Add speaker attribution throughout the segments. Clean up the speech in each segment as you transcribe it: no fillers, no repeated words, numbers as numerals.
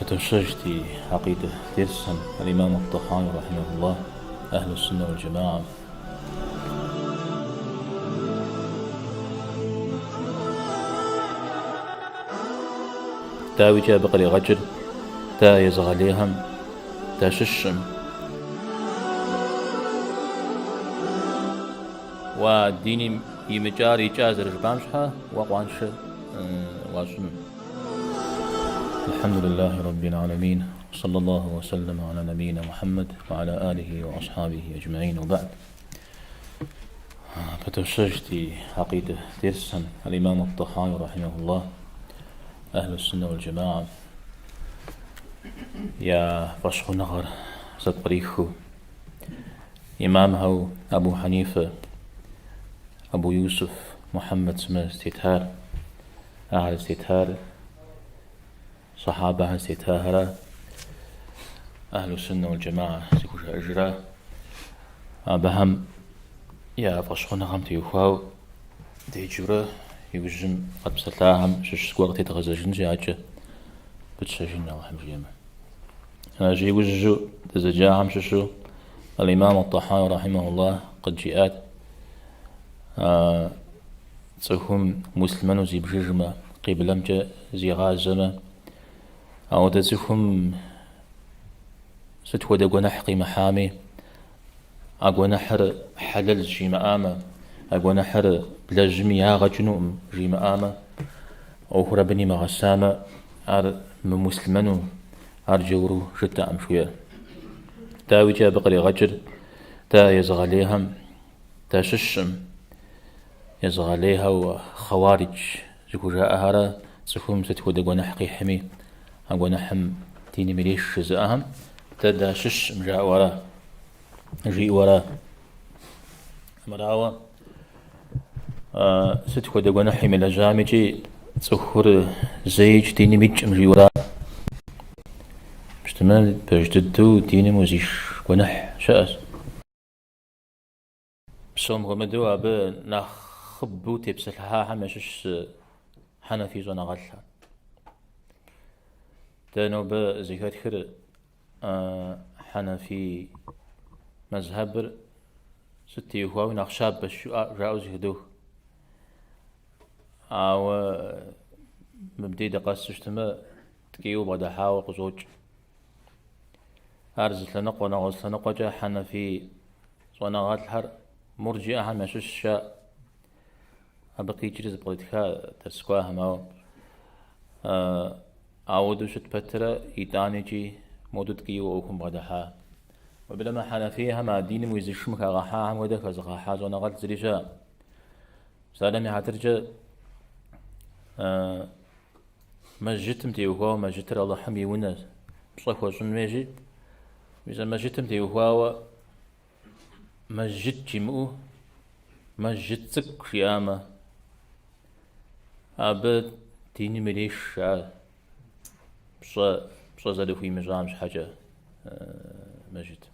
Speaker 1: Пыдощэж ди гьэкъидэ дерсхэм, Аль-Имам ат-Тахауи рахьимэхуллах, Ахьлу Суннэ уаль Джэмаам. Дауикӏи абы къригъэкӏыр дэ езыгъэлейхэм дащыщкъым. Уэ диним имыкӏар икӏа зэрыжыпӏам щхьэ уэ къуаншэ уащӏыну. الحمد لله رب العالمين وصلى الله وسلم على نبينا محمد وعلى آله وأصحابه أجمعين وبعد Пыдощэж ди гьэкъидэ дерсхэм, Аль-Имам ат-Тахауи рахьимэхуллах, Ахьлу Суннэ уаль Джэмаам я фӏэщхъуныгъэр зэпкърихыу, имамхэу Абу Хьэнифэ, Абу Юсуф, Мухьэммэд сымэ зытетар, ахэр зытетар, Сахьабэхэр зытетахэра, Ахьлу Суннэ уаль Джэмаа зыхужаӏэжра, абыхэм я фӏэщхъуныгъэм теухуауэ деджэурэ иужьым къэтпсэлъахэм щыщ зыгуэр къытедгъэзэжынщи, адэкӏэ пытщэжын Алыхьым жиӏэмэ. Аращи, иужьу дызэджахэм щыщу Аль-Имам ат-Тахауи рахьимэхуллах къыджиӏат, Цӏыхум муслъымэну зибжыжмэ, къиблэмкӏэ зигъазэмэ, ауэдэ цӏыхум сыт хуэдэ гуэныхь къимыхьами, а гуэныхьыр хьэлэлщ жимыӏамэ, а гуэныхьыр блэжьми ягъэ кӏынукъым жимыӏамэ, ӏуэхур абы нимыгъэсамэ, ар мымуслъымэну, ар джауру жытӏэкъым жиӏэ. Дауикӏи абы къригъэкӏыр дэ езыгъэлейхэм дащыщкъым. Езыгъэлейхэу хъэуаридж зыхужаӏэхэрэ цӏыхум сыт хуэдэ гуэныхь къихьми, а гуэныхьым диным иреш жызыӏэхэм дэ дащыщкъым жаӏэу ара, жиӏэу ара. Армырауэ, сыт хуэдэ гуэныхь имылэжьам икӏи цӏыхур зэикӏ диным икӏкъым жиӏэу ара. Пщтымэ, пэж дыдэу диным узиш гуэныхь щыӏэщ. Псом хуэмыдэу абы нэхъыбэу тепсэлъыхьахэм ящыщщ хьэнэфий щӏэныгъэлӏхэр. Дэ нобэ зэхэтхыр хьэнэфий мэзхьэбыр сыт теухуауи нэхъ щабэщ жаӏэу зэхыдох. Ауэ мыбдей дыкъэсу щытмэ, ткӏийуэ бгъэдыхьауэ къыщӏокӏ. Ар зы лъэныкъуэ, нэгъуэщӏ лъэныкъуэкӏэ хьэнэфий щӏэныгъэлӏхэр мурджиӏэхэм ящыщщ жаӏэ. Абы къикӏри зэпкърытха дэрс кӏуахэм, ауэ ауэдэу щыт пэтрэ итӏанэкӏи модэу ткӏийуэ ӏуэхум бгъэдыхьа. Уеблэмэ хьэнэфийхэм а диным уизышым хагъэхьахэм хуэдэ хэзыгъэхьа щӏэныгъэлӏ зыри щыӏэкъым. Псалъэм и хьэтыркӏэ мэжджытым теухуауэ мэжджытыр Алыхьым и унэщ, пщӏэ хуэщӏын хуейщи, мис а мэжджытым теухуауэ мэжджыт жимыӏэу мэжджыт цӏыкӏу жиӏамэ, абы диным иреш жаӏэ, пщӏэ, пщӏэ зэрыхуимыщӏам щхьэкӏэ мэжджытым.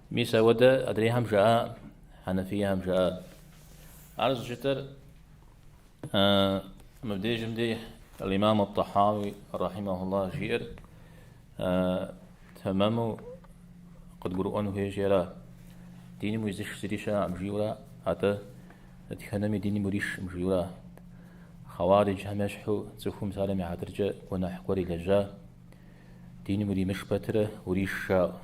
Speaker 1: Мис ауэдэ адрейхэм жаӏа, хьэнэфийхэм жаӏа. Ар зыщытыр Мыбдежым дей Аль-Имам ат-Тахауи рахьимэхуллах жиӏэр тэмэму къыдгурыӏуэн хуейщи ара. Диным уизыш зыри щыӏэкъым жиӏэура, атӏэ дэтхэнэми диным уришкъым жиӏэура. Хъэуариджхэм ещхьу цӏыхум псалъэм и хьэтыркӏэ гуэныхь гуэр илэжьа, диным уримыш пэтрэ уриш жаӏэу.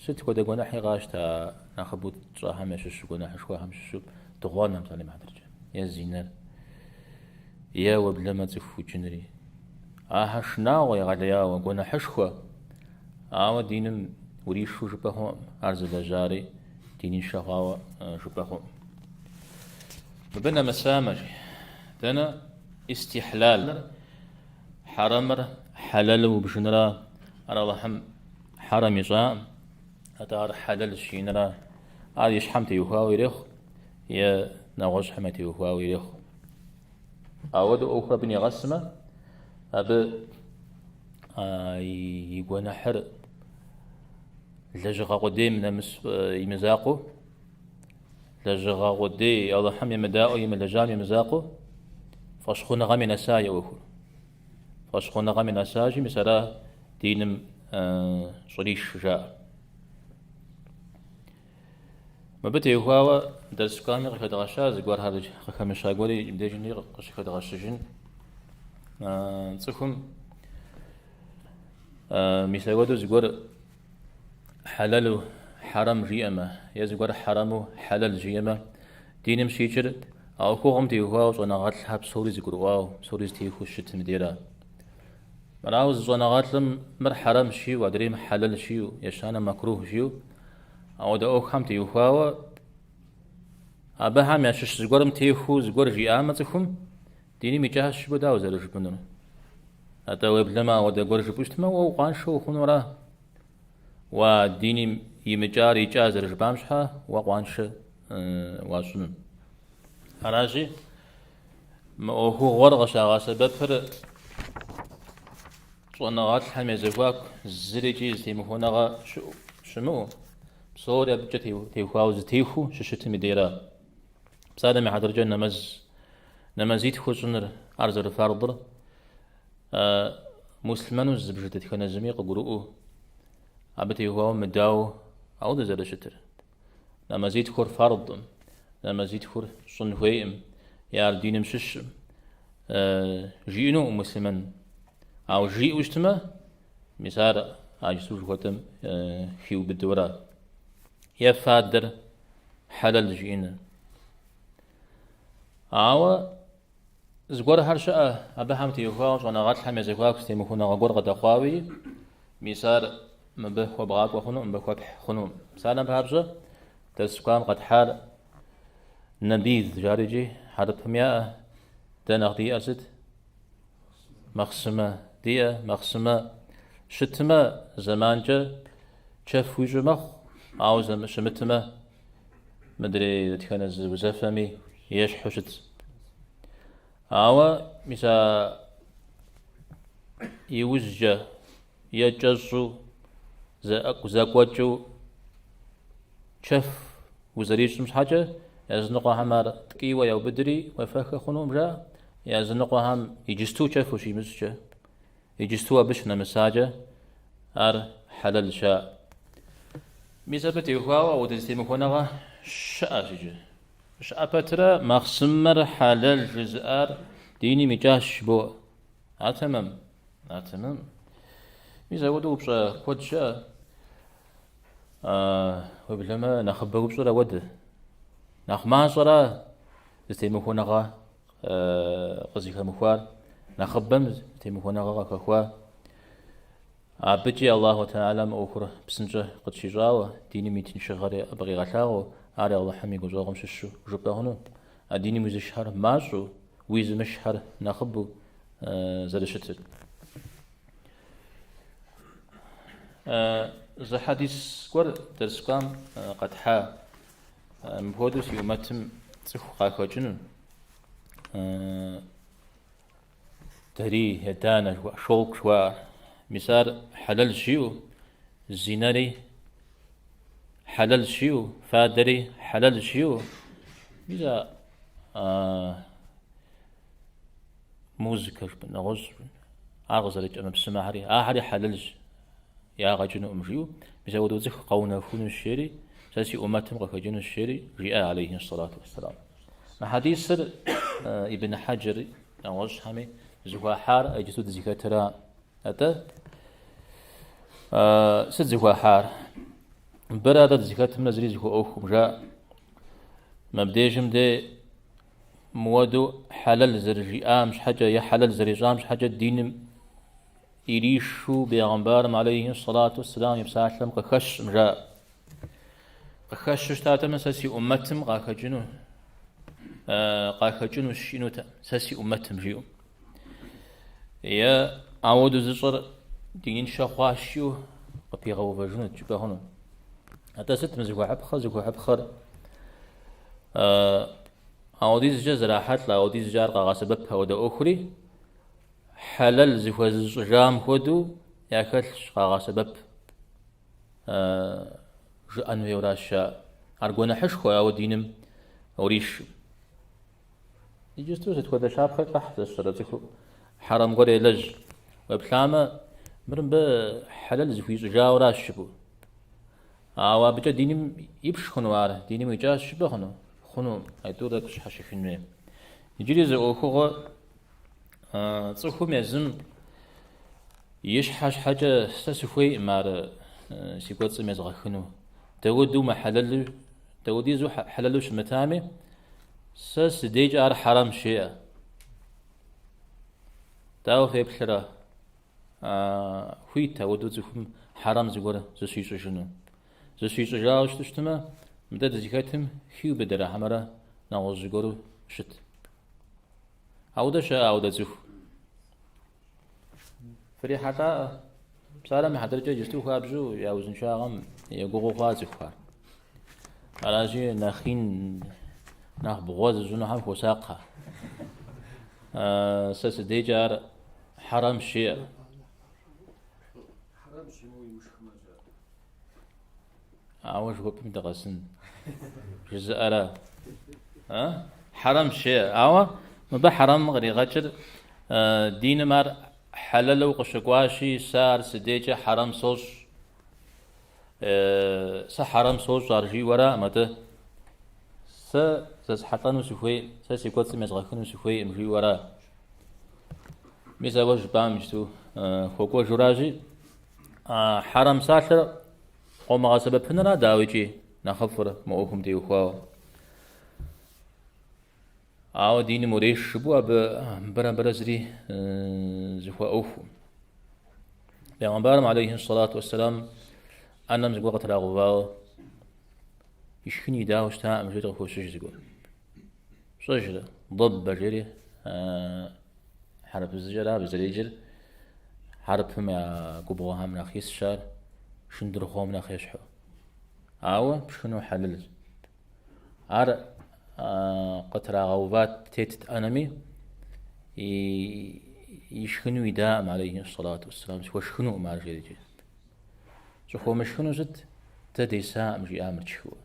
Speaker 1: Сыт хуэдэ гуэныхьи къащтэ а нэхъыбэу тщӏэхэм ящыщу, гуэныхьышхуэхэм щыщу дыгъуэным, псалъэм и хьэтыркӏэ, е зинэр, е уеблэмэ цӏыху укӏынри. Ахэр шынагъуэ егъэлеяуэ, гуэныхьышхуэ, ауэ диным уришу жыпӏэ хъуӏым, ар зылэжьари диныншэ хъуауэ жыпӏэ хъуӏым. Мыбы нэмысамэ, жи, дэнэ истихьлалыр, хьэрэмыр хьэлэлу убжынра, ар Алыхьым Хьэрэм ищӏаӏым, атӏэ ар хьэлэлщ жиӏэнра, ар и щхьэм теухуауэ ирехъу е нэгъуэщӏхэм ятеухуауэ ирехъу. Ауэдэу ӏуэхур абы нигъэсмэ, абы и гуэныхьыр лэжьыгъэ къудейм нэмыс имызакъуэу, лэжьыгъэ къудей Алыхьым емыдаӏуэ имылэжьам имызакъуэу, фӏэщхъуныгъэми нэса и ӏуэхур. фӏэщхъуныгъэми нэсащи, мис ара диным щӏришыр, жаӏэ. Мыбы теухуауэ дэрс кӏуами къыхэдгъэща зыгуэрхэр къыхэмыща гуэри мыбдежми къыщыхэдгъэщыжын. Цӏыхум мис апхуэдэу зыгуэр хьэлэлу хьэрэм жиӏэмэ, е зыгуэр хьэрэму хьэлэл жиӏэмэ, диным щикӏыр а ӏуэхугъуэм теухуауэ щӏэныгъэлӏхэр псори зэгурыӏуауэ, псори зэтехуэу щытым и дейра. Мырауэ зы щӏэныгъэлӏым мыр хьэрэм жиӏэу, адрейм хьэлэл жиӏэу, ещанэм мэкрух жиӏэу, ауэдэ ӏуэхухэм теухуауэ абыхэм ящыщ зыгуэрым техуэу зыгуэр жиӏамэ цӏыхум, диным икӏащ жыпӏэу дауэ зэрыжыпӏэнур? Атӏэ уеблэмэ ауэдэ гуэр жыпӏэу щытмэ, уэ укъуаншэ ухъуну ара? Уэ а диным имыкӏар икӏа зэрыжыпӏам щхьэ уэ къуаншэ уащӏыну. Аращи, мы ӏуэхугъуэр къыщагъэсэбэпыр щӏэныгъэлӏхэм я зэхуаку зырикӏи зэтемыхуэныгъэ щымыӏэу, псори абыкӏэ теухуауэ зэтехуэу щыщытым и дейра. Псалъэм и хьэтыркӏэ нэмэз, нэмэзитху щӏыныр, ар зэрыфардыр, муслъымэну зыбж дэтхэнэ зыми къыгурыӏуэу, абы теухуауэ мыдауэу ауэдэ зэрыщытыр. Нэмэзитхур фардым, нэмэзитхур щӏын хуейкъым, е ар диным щыщым. Жиӏэнукъым муслъымэн. Ауэ жиӏэу щытмэ, мис ар а иджыпсту жыхуэтӏэм хиубыдэу ара. Е фадэр хьэлэл жиӏэныр. Ауэ зыгуэрхэр щыӏэ, абыхэм теухуауэ щӏэныгъэлӏхэм я зэхуаку зэтемыхуэныгъэ гуэр къыдэхъуауи, мис ар мыбы хуэбгъакӏуэ хъунукъым, мыбы хуэпхь хъунукъым. Псалъэм папщӏэ, дэрс кӏуам къэтхьар набиз жари икӏи хьэрыпым яӏэ, дэ нэхъ диӏэр сыт? Махъсымэ диӏэ, махъсымэ щытмэ, зэманкӏэ чэф уищӏу мэхъу, ауэ щымытмэ, мыдрей дэтхэнэ зы узэфэми ещхьу щытщ. Ауэ мис а иужькӏэ е кӏэщӏу зэкӏуэкӏыу чэф узэрищӏым щхьэкӏэ языныкъуэхэм ар ткӏийуэ яубыдри уефэххэ хъунукъым жаӏэ, языныкъуэхэм иджысту чэф ущимыщӏкӏэ, Иджысту абы щынэмысакӏэ ар хьэлэлщ жаӏэ. Мис абы теухуауэ ауэдэ зэтемыхуэныгъэ щыӏэщ иджы. Щыӏэ пэтрэ махъсымэр хьэлэл жызыӏар диным икӏащ жыбоӏэ. Ар тэмэм? Ар тэмэм. Мис апхуэдэу упщӏэ куэд щыӏэ. Уеблэмэ нэхъыбэ упщӏэр ауэдэ. Нэхъ мащӏэра зэтемыхуэныгъэ къызыхэмыхуар, нэхъыбэм зэтемыхуэныгъэ къахэхуа. Абыкӏи Аллаху Тэхьэлам ӏуэхур псынщӏэ къытщищӏауэ, диным и тыншыгъэри абы къигъэлъагъуэу, ар Алыхьым и гущӏэгъум щыщу жыпӏэ хъуну. А диным уизышхэр мащӏэу, уизымышхэр нэхъыбэу зэрыщытыр. Зы хьэдис гуэр дэрс кӏуам къэтхьа. Мыпхуэдэу си ӏумэтым цӏыху къахэкӏыну, дарий е данэ жыхуаӏэр, шелк жыхуаӏэр. Мис ар хьэлэлщ жиӏэу, зинэри хьэлэлщ жиӏэу, фадэри хьэлэлщ жиӏэу. Мис а музыкэ жыпӏэн, нэгъуэщӏ ар къызэрыкӏ ӏэмэпсымэхэри, ахэри хьэлэлщ. Ягъэ кӏынукъым жиӏэу, мис апхуэдэу цӏыху къэунэхунущ жери, сэ си ӏумэтым къыхэкӏынущ жери, жиӏа алейхи сэлату уэсселам. Мы хьэдисыр Ибн Хьэджэр нэгъуэщӏхэми зыхуахьар иджысту дызыхэтыра. Атӏэ, сыт зыхуахьар? Мыбырэ дэ дызыхэтымрэ зыри зыхуэӏуэхукъым, жаӏэ. Мыбдежым де мыуэду хьэлэл зэрыжиӏам щхьэкӏэ е хьэлэл зэрищӏам щхьэкӏэ диным иришу бегъымбарым алейхи сэлату уэсселам и псалъэм къыхэщкъым, жаӏэ. Къыхэщу щытатэмэ, сэ си ӏумэтым къахэкӏыну, къахэкӏынущ жиӏэнутэкъым, сэ си ӏумэтым жиӏэу. Е ауэдэу зыщӏэр диныншэ хъуащ жиӏэу къыпигъэувэжынут, жыпӏэ хъуну. Атӏэ сыт мы зыхуэхьыпхъэр? Зыхуэхьыпхъэр ауэдизкӏэ зэрахьэлӏэ, ауэдизкӏэ ар къагъэсэбэп ауэдэ ӏуэхури, Хьэлэл зыхуэзыщӏыжам хуэдэу яхэлъщ къагъэсэбэп жыӏэн хуейуэращ жаӏэ. Ар гуэныхьышхуэ, ауэ диным уришу. Иджысту сыт хуэдэ щапхъэ къэхь зэщэрэ цӏыху хьэрэм гуэр елэжь. Уеплъамэ, мыр мыбы хьэлэл зыхуищӏыжауэращ жыпӏэу. Ауэ абыкӏэ диным ипш хъуну ар, диным уикӏащ жыпӏэ хъуну? Хъуну, а тӏур тӏэкӏу щхьэщыхын хуей. Иджыри зы ӏуэхугъуэ цӏыхум езым и щхьэ щхьэкӏэ сэ сыхуейкъым ар си кӏуэцӏым езгъэхыну. Дауэдэу мыхьэлэлу, дауэдизу хьэлэлу щымытами, сэ сыдейкӏэ ар хьэрэмщ, жеӏэ. Дауэ феплърэ, хуит ауэдэу цӏыхум хьэрэм зыгуэр зыщищӏыжыну? Зыщищӏыжауэ щыту щытмэ, мыдэ дызыхэтым хиубыдэрэ хьэмэрэ нэгъуэщӏ зыгуэру щыт? Ауэдэ щыӏэ ауэдэ цӏыху? Фрихьэлӏаӏэ? Псалъэм и хьэтыркӏэ иджысту хуабжьу я узыншагъэм егугъуу хъуа цӏыхухэр. Аращи, нэхъ ин, нэхъ бгъуэ зыщӏынухэм хуосакъхэ. Сэ сыдейкӏэ ар хьэрэмщ, жеӏэ. Ауэ жыхуэпӏэм дыкъэсын жызыӏэрэ? Хьэрэмщ, жеӏэ. Ауэ мыбы хьэрэмым къригъэкӏыр диным ар хьэлэлу къыщыкӏуащи, сэ ар сыдейкӏэ хьэрэм сощӏ. Сэ хьэрэм сощӏ ар жиӏэу араӏым, атӏэ сэ зэсхьэлӏэну сыхуейкъым, сэ си кӏуэцӏым езгъэхыну сыхуейкъым жиӏэу ара. Мис ауэ жыпӏам иджысту хуэкӏуэжуращи, хьэрэм псалъэр къомыгъэсэбэпыныра дауикӏи нэхъыфӏыр мы ӏуэхум теухуауэ. Ауэ диным уреш жыпӏэу абы мыбырэ мыбырэ зыри зыхуэӏуэху. Пегъэмбарым алейхи сэлату уэсселам ӏэнэм зыгуэр къытрагъэувауэ ишхын идауэ щытаӏым жери къыхощыж зыгуэр. Пщӏэжрэ? Дэббэ жери хьэрыпыбзэкӏэра абы зэреджэр. Хьэрыпым я губгъуэхэм нэхъ исщ ар, шындырхъуом нэхъ ещхьу. Ауэ пшхыну хьэлэлщ. Ар къытрагъэуват тетт ӏэнэми, ишхыну идаӏым, алейхи сэлату уэсселам, схуэшхынукъым ар жерикӏи. Щӏыхуэмышхыну сыт? Дэ десаӏым, жиӏа мыр тшхыуэ.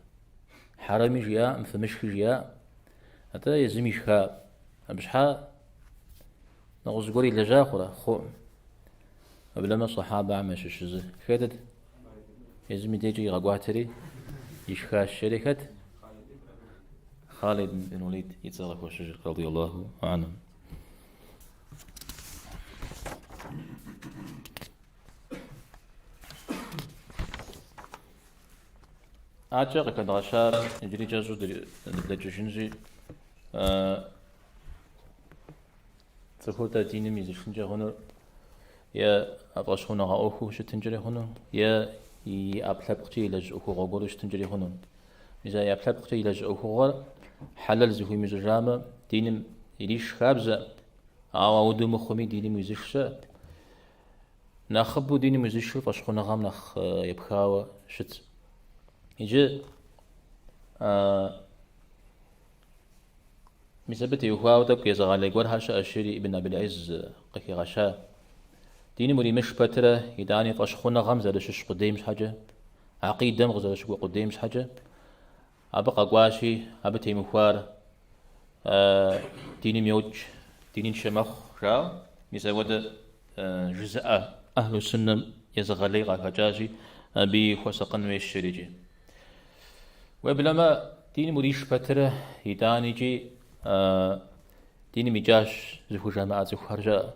Speaker 1: Хьэрэми жиӏаӏым, фымышхи жиӏаӏым. Атӏэ езым ишха. Абы щхьа нэгъуэщӏ зыгуэр илэжьа хъурэ? Хъуӏым. Уеблэмэ сахьабэхэм ящыщ зы. Хэтыт? Езым и дежкӏэ игъэкӏуатэри ишхащ жери хэт? Халид бин Валид и цӏэ къыхощыжыр, радиаллаху анху. Адэкӏэ къыхэдгъэщар иджыри кӏэщӏу дыблэкӏыжынщи, Цӏыхур-тӏэ диным изышынкӏэ хъунур е фӏэщхъуныгъэ ӏуэхуу щытынкӏэри хъуну, е и ӏэпкълъэпкъкӏэ илэжь ӏуэхугъуэ гуэру щытынкӏэри хъуну. Мис а и ӏэпкълъэпкъкӏэ илэжь ӏуэхугъуэр хьэлэл зыхуимыщӏыжамэ, диным ириш хабзэ, ауэ ауэдэу мыхъуми диным уизыш щыӏэ. Нэхъыбэу диным уизышыр фӏэщхъуныгъэм нэхъ епхауэ щытщ. Иджы Мис абы теухуауэ тӏэкӏу езыгъэлей гуэрхэр щыӏэщ, жери Ибн Абил Изз къыхигъэща. Диным уримыш пэтрэ, итӏани фӏэщхъуныгъэм зэрыщыщ къудейм щхьэкӏэ, акъидэм къызэрыщыкӏуэ къудейм щхьэкӏэ, абы къэкӏуащи, абы темыхуар диным йокӏ, диныншэ мэхъу, жаӏэу. Мис апхуэдэ жызыӏэ ӏэхьлу суннэм езыгъэлей къахэкӏащи, абыи хуэсакъын хуейщ, жери икӏи. Уеблэмэ, диным уриш пэтрэ, итӏани икӏи диным икӏащ зыхужамыӏэ цӏыхухэр щыӏэ.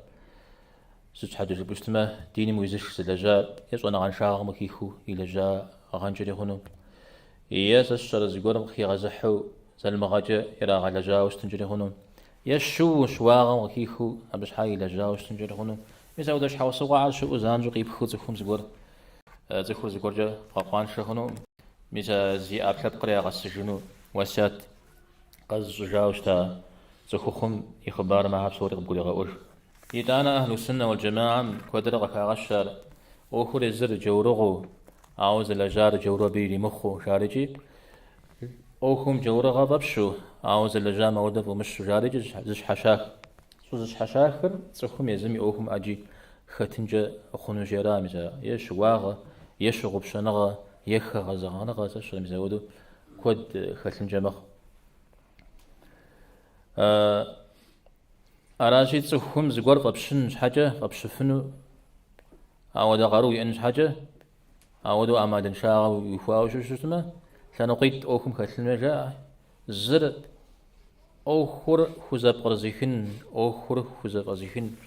Speaker 1: Сыт щхьэкӏэ жыпӏэу щытмэ, диным уизыш зылэжьар е щӏэныгъэншагъэм къыхихыу илэжьагъэнкӏэри хъуну, е сэ сщӏэрэ зыгуэрым къыхигъэзыхьу залымыгъэкӏэ ирагъэлэжьауэ щытынкӏэри хъуну, е щыуэу щыуагъэм къыхихыу абы щхьа илэжьауэ щытынкӏэри хъуну. Мис апхуэдэ щхьэусыгъуэхэр щыӏэу занщӏэу къипхыу цӏыхум зыгуэр Цӏыхур зыгуэркӏэ бгъэкъуаншэ хъунукъым. Мис а зи ӏэпкълъэпкъыр ягъэсыжыну уэсят къэзыщӏыжауэ щыта цӏыхухъум и хъыбарым ахэр псори къыбгурегъэӏуэж. Итӏанэ Ахьлу Суннэ уал Джэмаам куэдрэ къыхагъэщ ар ӏуэхур езыр джаурыгъэу, ауэ зылэжьар джауру абы иримыхъуу жарикӏи, ӏуэхум джаурыгъэ фӏэпщу, ауэ зылэжьам ауэдэ фӏумыщу жарикӏи зыщхьэщах. Щӏызыщхьэщахыр цӏыхум езым и ӏуэхум ӏэджи хэтынкӏэ хъунущи ара, мис а е щыуагъэ, е щыгъупщэныгъэ, е хэгъэзэгъэныгъэ, сэ сщӏэрэ, мис апхуэдэу куэд хэлъынкӏэ мэхъу. Аращи, цӏыхум зыгуэр фӏэпщын щхьэкӏэ, фӏэпщыфыну, ауэдэ къару иӏэн щхьэкӏэ, ауэдэу ӏэмалыншагъэ уихуауэ щытмэ, лъэныкъуитӏ ӏуэхум хэлъын хуей жаӏэ. Зыр ӏуэхур хузэпкърызыхын, ӏуэхур хузэфӏэзыхын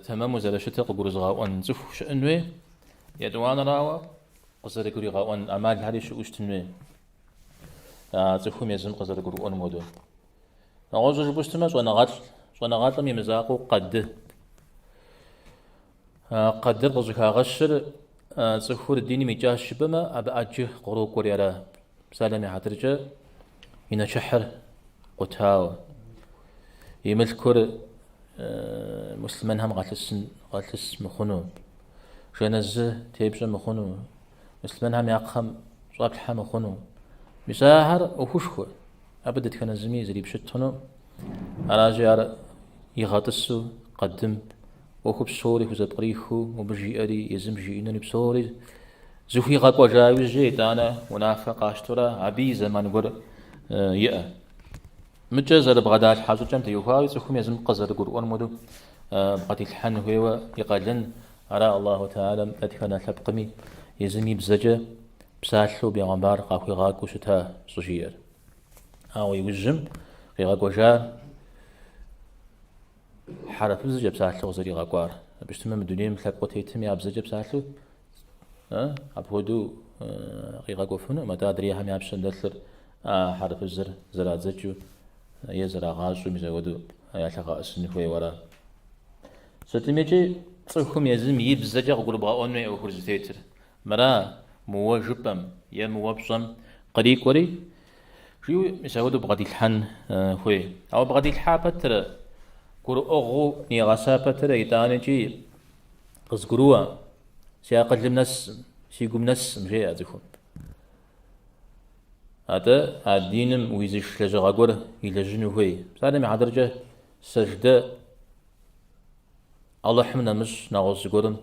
Speaker 1: тэмэму зэрыщытыр къыгурызыгъэӏуэн цӏыху щыӏэн хуей. Етӏуанэрауэ, къызэрыгуригъэӏуэн ӏэмалхэри щыӏэу щытын хуей. А цӏыхум езым къызэрыгурыӏуэным хуэдэу. Нэгъуэщӏу жыпӏэу щытмэ, щӏэныгъэлӏ, щӏэныгъэлӏым и мызакъуэу къэды. Къэдыр къыщӏыхагъэщыр цӏыхур диным икӏащ жыпӏэмэ, абы ӏэджэ кърокӏуэри ара. Псалъэм и хьэтыркӏэ и нэчыхьыр къутауэ, и мылъкур муслъымэнхэм къалъысын, къалъыс мыхъуну, жэназы тепщӏэ мыхъуну, муслъымэнхэм я кхъэм щӏэплъхьэ мыхъуну. Мис ахэр ӏуэхушхуэ. Абы дэтхэнэ зыми зрипщыт хъуну. Аращи, ар игъэтӏысу къэдым ӏуэху псори хузэпкърихыу, мобы жиӏэри, езым жиӏэнури псори зыхуигъэкӏуэжа иужькӏэ итӏанэ унафэ къащтэурэ абы и зэман гуэр иӏэ. Мыкӏэ зэрыбгъэдалъхьэ щӏыкӏэм теухуауи цӏыхум езым къызэрыгурыӏуэным хуэдэу бгъэдилъхьэн хуейуэ и къалэн. Ара Аллаху Тэхьэлам дэтхэнэ лъэпкъми езым и бзэкӏэ псалъэу бегъымбар къахуигъакӏуэу щыта щӏыжиӏэр. Ауэ иужьым къигъэкӏуэжар хьэрыпыбзэкӏэ псалъэу къызэригъэкӏуар. Абы щытмэ, мы дунейм лъэпкъыу тетым я бзэкӏэ псалъэу апхуэдэу къигъэкӏуэфынукъым, атӏэ адрейхэм я пщэм дэлъыр а хьэрыпыбзэр зэрадзэкӏыу е зэрагъащӏэу мис апхуэдэу ялъэгъэӏэсын хуейуэ ара. Сытмикӏи цӏыхум езым и бзэкӏэ къыгурыбгъэӏуэн хуей ӏуэхур зытетыр. Мыра мы уэ жыпӏэм е мы уэ пщӏэм кърикӏуэри, жиӏэу мис апхуэдэу бгъэдилъхьэн хуей. Ауэ бгъэдилъхьа пэтрэ, гурыӏуэгъуэу нигъэса пэтрэ итӏанэкӏи къызгурыӏуэкъым, си акъылым нэсым, си гум нэсым, жеӏэ цӏыхум. Атӏэ а диным уизыш лэжьыгъэ гуэр илэжьыну хуей. Псалъэм и хьэтыркӏэ сэждэ Алыхьым нэмыщӏ нэгъуэщӏ зыгуэрым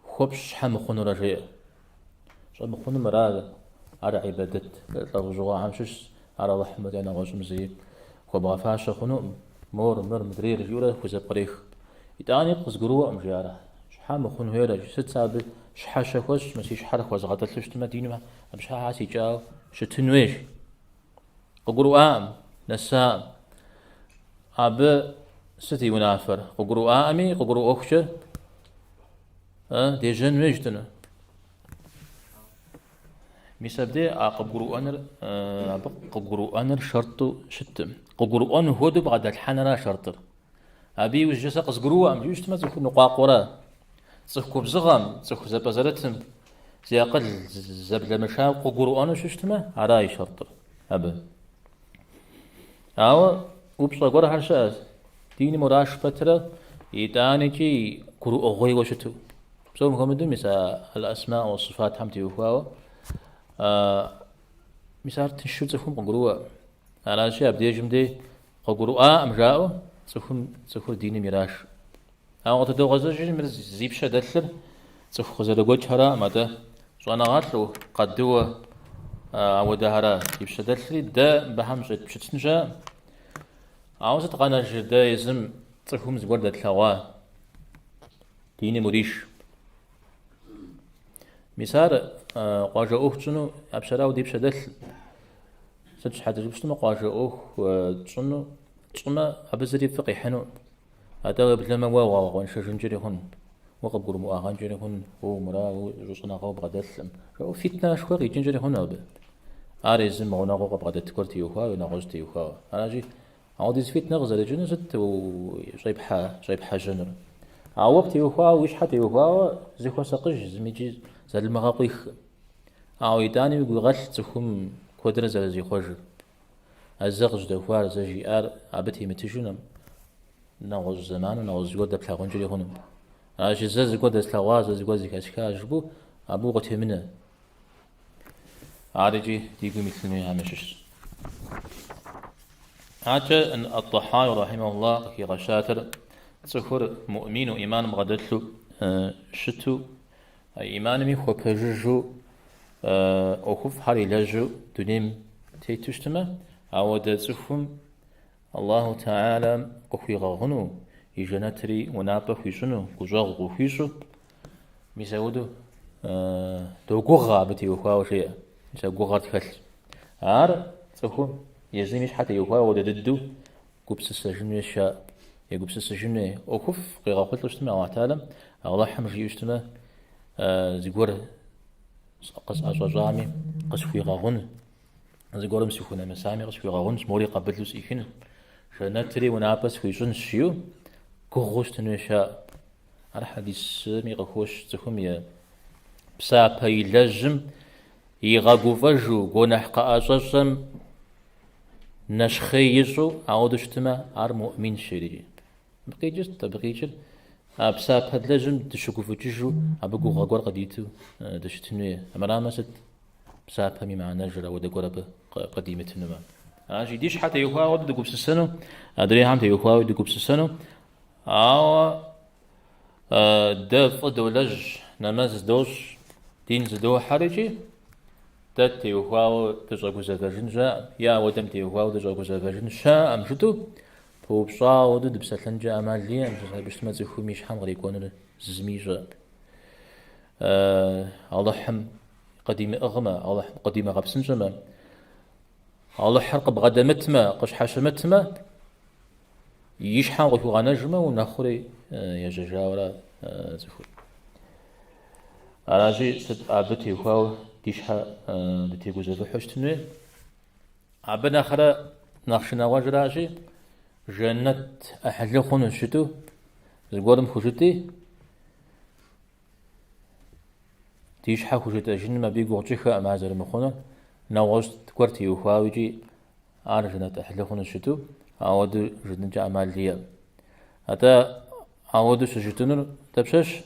Speaker 1: хуэпщӏ щхьэ мыхъунурэ жеӏэ. Щӏэмыхъунум ара ар ӏибадэт лӏэужьыгъуэхэм щыщщ, ар Алыхьым фӏэкӏа нэгъуэщӏым зэи хуэбгъэфащэ хъунукъым, мор, мыр, мыдрейр жиӏэурэ хузэпкърех. Итӏани къызгурыӏуэкъым, жи ар, щхьэ мыхъун хуейрэ, сыт сэ абы щхьэщэ хуэсщӏмэ, си щхьэр хуэзгъэтӏылъу щытмэ, диным абы щхьэхьэ сикӏауэ щытын хуейщ. Къыгурыӏуакъым, нэсакъым. Абы сыт и унафэр? Къыгурыӏуаӏыми, къыгурыӏуэхукӏэ дежьэн хуейщ жытӏэну. Мис абдей а къыбгурыӏуэныр, абы къыгурыӏуэныр шэртӏу щыткъым. Къыгурыӏуэн хуэдэу бгъэдэлъхьэныра шэртӏыр. Абы иужькӏэ сэ къызгурыӏуэкъым, жиӏэу щытмэ, цӏыхур ныкъуакъуэра. Цӏыху губзыгъэм, цӏыху зэпӏэзэрытым, зи акъыл зэблэмышам къыгурыӏуэну щыщытмэ, ара и шэртӏыр абы. Ауэ упщӏэ гуэрхэр щыӏэщ, диным ураш пэтрэ итӏанэкӏи гурыӏуэгъуейуэ щыту. Псом хуэмыдэу мис а аль-асма уа сыфатхэм теухуауэ, мис ар тыншу цӏыхум къыгурыӏуэ. Аращи, абдежым дей къыгурыӏуакъым жаӏэу цӏыхум цӏыхур диным ираш. Ауэ къытыдогъэзэжри, мыр зи пщэ дэлъыр цӏыху къызэрыгуэкӏхэраӏым, атӏэ щӏэныгъэлӏу, къадыуэ ауэдэхэра зи пщэ дэлъри, дэ мыбыхэм щӏетпщытын щыӏэкъым. Ауэ сыт къэнэжыр дэ езым цӏыхум зыгуэр дэтлъэгъуа диным уриш? Мис ар къуажэ ӏуэху тщӏыну япщэрауэ ди пщэ дэлъ. Сыт щхьэкӏэ жыпӏэу щытмэ, къуажэ ӏуэху тщӏыну тщӏымэ, абы зыри фӏы къихьыну. Атӏэ уеблэмэ уэ уагъэкъуэншэжынкӏэри хъун, уэ къыбгурымыӏуагъэнкӏэри хъун, уэ умыра, уэ щӏэныгъэ убгъэдэлъым. Жаӏэу фитнэшхуэ къикӏынкӏэри хъуну абы. Ар езым гъунэгъуу къыбгъэдэт гуэр теухуауэ, нэгъуэщӏ теухуауэ. Аращи, ауэдиз фитнэ къызэрыкӏынур сыт щӏепхьэжьэнур? Ауэ уэ птеухуауэ, уи щхьэ теухуауэ зыхуэсакъыж зыми икӏи залымыгъэ къуихкъым. Ауэ итӏани уигу игъэлъ цӏыхум куэдрэ зэрызихъуэжыр. А зэ къыжьэдэхуар, зэ жиӏар абы темытыжу нэгъуэщӏ зэману нэгъуэщӏ зыгуэр дэплъагъункӏэри хъуну. Аращи, зэ зыгуэр дэслъэгъуа, зэ зыгуэр зэхэсха жыпӏэу абы укъытемынэ. Ар икӏи ди гум илъын хуейхэм ящыщщ. Адэкӏэ Ат-Тӏэхьауи рахьимэхуллах къыхигъэщатэр цӏыхур муӏмину ӏиман бгъэдэлъу щыту А ӏиманми хуэпэжыжу ӏуэхуфӏхэр илэжьу дунейм тету щытмэ, ауэдэ цӏыхум Аллаху Тэхьэлам къыхуигъэгъуну, и жэнэтри унапӏэ хуищӏыну, гущӏэгъу къыхуищӏу. Мис ауэдэу догугъэ абы теухуауэ жеӏэ. Мис а гугъэр тхэлъщ. Ар цӏыхум езым и щхьэ теухуауэ ауэдэ дыдэу гупсысэжын хуейщ, егупсысыжын хуей. ӏуэхуфӏ къигъэхъулӏэу щытмэ, Аллахь Тэхьэлам, Алыхьым жиӏэу щытмэ, зыгуэр къысӏэщӏэщӏами къысхуигъэгъун. Зыгуэрым сыхунэмысами къысхуигъэгъунщ, мори къабылу сӏихын, жэнэтри унапӏэ схуищӏынщ, жиӏэу гугъэу щытын хуейщ. Ар хьэдисми къыхощ цӏыхум и псапэ илэжьым игъэгуфӏэжу, гуэныхь къыӏэщӏэщӏэм нэщхъей ищӏу, ауэдэу щытмэ, ар муӏминщ жери. Абы къикӏыр сыт? Абы къикӏыр а псапэ длэжьым дыщыгуфӏыкӏыжу, абы гугъэ гуэр къыдиту дыщытын хуей. Армырамэ сыт псапэм и мыхьэнэжыр ауэдэ гуэр абы къыдимытынумэ? Аращи, ди щхьэ теухуауэ дыгупсысэну, адрейхэм теухуауэ дыгупсысэну, ауэ дэ фӏы долэжь, нэмэз дощӏ, дин зыдохьэр икӏи дэ ттеухуауэ дыщӏэгузэвэжын щыӏэкъым, е ауэдэм теухуауэ дыщӏэгузэвэжын щыӏэкъым жытӏэу Пыупщӏауэ ауэдэу дыпсэлъэнкӏэ ӏэмал иӏэкъым, абы щытмэ цӏыхум и щхьэм кърикӏуэнур зыми ищӏэкъым. Алыхьым къыдимыӏыгъмэ, Алыхьым къыдимыгъэпсынщӏэмэ, Алыхьыр къыбгъэдэмытмэ, къыщхьэщымытмэ, и щхьэм къыхуигъэнэжмэ, унэхъури ежьэжауэра цӏыхур. Аращи, сыт абы теухуауэ ди щхьэ дытегузэвыхьу щытын хуей? Абы нэхърэ нэхъ шынагъуэжращи, жэнэт ӏыхьлы хъунущ жытӏэу зыгуэрым хужытӏи, ди щхьэ хужытӏэжыным абы и гугъу тщӏыххэкъым ар зэрымыхъунур, нэгъуэщӏ гуэр теухуауэ икӏи ар жэнэт ӏыхьлы хъунущ жытӏэу, ауэдэу жытӏынкӏэ ӏэмал иӏэкъым. Атӏэ ауэдэу щыжытӏынур дапщэщ?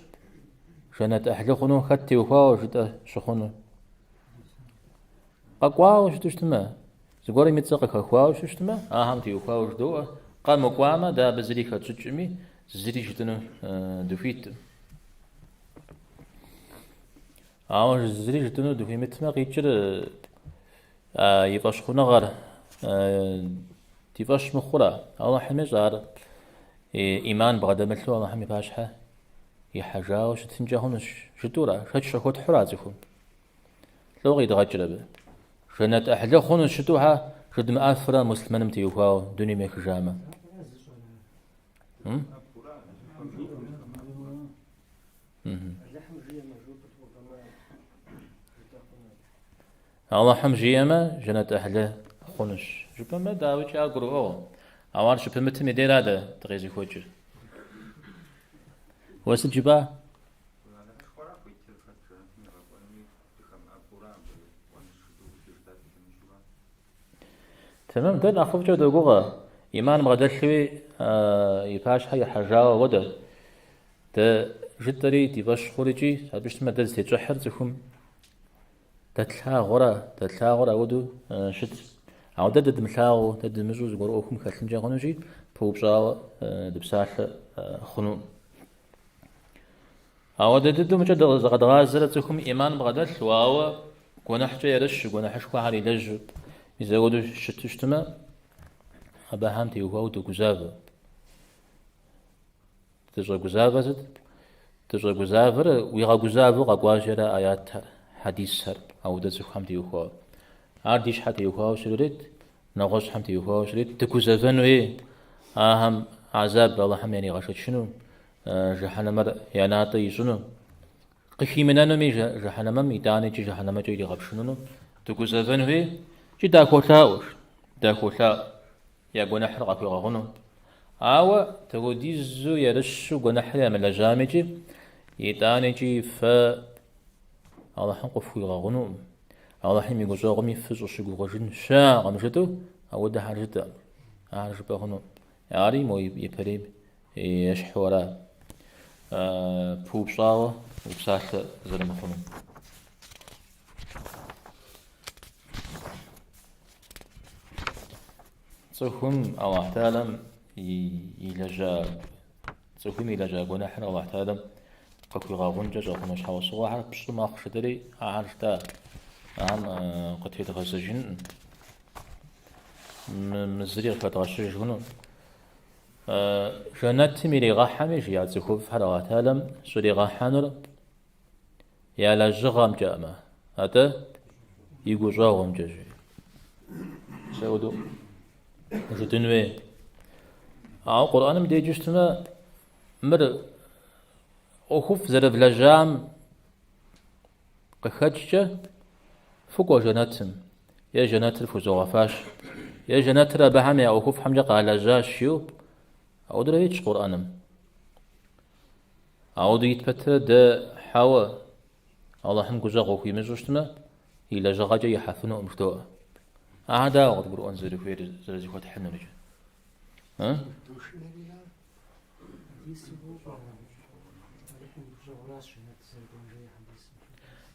Speaker 1: Жэнэт ӏыхьлы хъуну хэт теухуауэ жытӏэ щыхъунур? Къэкӏуауэ щыту щытмэ, зыгуэрым и цӏэ къыхэхуауэ щыту щытмэ, ахэм теухуауэ жыдоӏэ, къэмыкӏуамэ, дэ абы зыри хэтщӏыкӏми, зыри жытӏыну дыхуиткъым. Ауэ зыри жытӏыну дыхуимытмэ, къикӏыр и фӏэщхъуныгъэр ди фӏэщ мыхъурэ, Алыхьым ещӏэ ар ӏиман бгъэдэмылъу Алыхьым и пащхьэ ихьэжауэ щытынкӏэ хъунущ жытӏэурэ, шэч щӏыхуэтхьура цӏыхум. Лӏо къидгъэкӏыр абы. Жэнэт ӏыхьлы хъунущ жытӏэу щхьэ жыдмыӏэфрэ муслъымэным теухуауэ дунейм ехыжамэ. Алыхьым жиӏэмэ, жэнэт ӏыхьлы хъунущ. Жыпӏэмэ, дауикӏ ар гурыӏуэгъуэ. Ауэ ар щыпымытым и дейра дэ дыкъезыхуэкӏыр. Уэ сыт жыпӏа?
Speaker 2: Алыхьышхуэра хуитыр хэт жэнэтым игъэкӏуэнуми дыхэмыӏэбэурэ абы кӏуэнущ жытӏэу щыжытӏа телъэмыкӏыурэ.
Speaker 1: Тэмэм, дэ нэхъыфӏкӏэ догугъэ. Иман бгъэдэлъуи и пащхьэ ихьэжауэ ауэдэ. Дэ жытӏэри ди фӏэщ хъур икӏи абы щытмэ дэ зытетщӏыхьыр цӏыхум дэ тлъагъура, дэ тлъагъур ауэдэу щыт. Ауэ дэ дыдмылъагъуу, дэ дымыщӏэу зыгуэр ӏуэхум хэлъынкӏэ хъунущи, пыупщӏауэ дыпсалъэ хъунукъым. Ауэдэ дыдэу мыкӏэ зыкъэдгъазэрэ цӏыхум ӏиман бгъэдэлъу, ауэ гуэныхькӏэ ерыщу, гуэныхьышхуэхэр илэжьу, мис ауэдэу щыту щытмэ, абыхэм теухуауэ догузавэ. Дыщӏэгузавэр сыт? Дыщӏэгузавэр уигъэгузавэу къэкӏуащ ара аятхэр, хьэдисхэр, ауэдэ цӏыхухэм теухуауэ. Ар ди щхьэ теухуауэ щрырет, Нэгъуэщӏхэм теухуауэ щрет, дыгузэвэн хуей, ахэм гӏэзаб Алыхьым яригъэшэчыну, жыхьэнэмэр я натӏэ ищӏыну, къыхимынэнуми жыхьэнэмэм, итӏанэ икӏи жыхьэнэмэкӏэ иригъэпшыныну дыгузэвэн хуей, икӏи дахуолъаӏуэш, дахуолъаӏуэ, я гуэныхьыр къахуигъэгъуну. Ауэ дапхуэдизу ерыщу гуэныхьыр ямылэжьами икӏи, итӏанэ икӏи фэ Алыхьым къыфхуигъэгъунукъым. Алыхьым и гущӏэгъуми фыщӏыщыгугъыжын щыӏэкъым жытӏэу, ауэдэхэр жытӏэкъым. Ар жыпӏэ хъуну. Ари мо ипэрейм ещхьу ара. Пыупщӏауэ упсалъэ зэрымыхъунум. Цӏыхум Аллахь Тэхьэлам илэжьа цӏыхум илэжьа гуэныхьыр Аллахь Тэхьэлам къыхуигъэгъункӏэ щӏэхъуну щхьэусыгъуэхэр пщӏы мэхъу жытӏэри ахэр жытӏа. Ахэм къытедгъэзэжынкъым. Мы зыри къыхэдгъэщыж хъуну. Жэнэтым иригъэхьэми, жи, а цӏыхуфӏхэр Алыхь Тэхьэлам щӏригъэхьэнур я лэжьыгъэмкӏэӏымэ, атӏэ и гущӏэгъумкӏэ, жи. Мис ауэдэу жытӏэн хуей. Ауэ Къурӏэным деджэу щытмэ, мыр ӏуэхуфӏ зэрывлэжьам къыхэкӏкӏэ фыкӏуэ жэнэтым, е жэнэтыр фхузогъэфащэ, е жэнэтыр абыхэм я ӏуэхуфӏхэмкӏэ къалэжьащ, жиӏэу ауэдурэ итщ Къурӏэным. Ауэдэу ит пэтрэ дэ хьэуэ Алыхьым гущӏэгъу хуимыщӏу щытмэ, и лэжьыгъэкӏэ ихьэфынукъым жыдоӏэ. Ахэр дауэ къыдгурыӏуэн зэрыхуейр зэрызэхуэтхьынур иджы?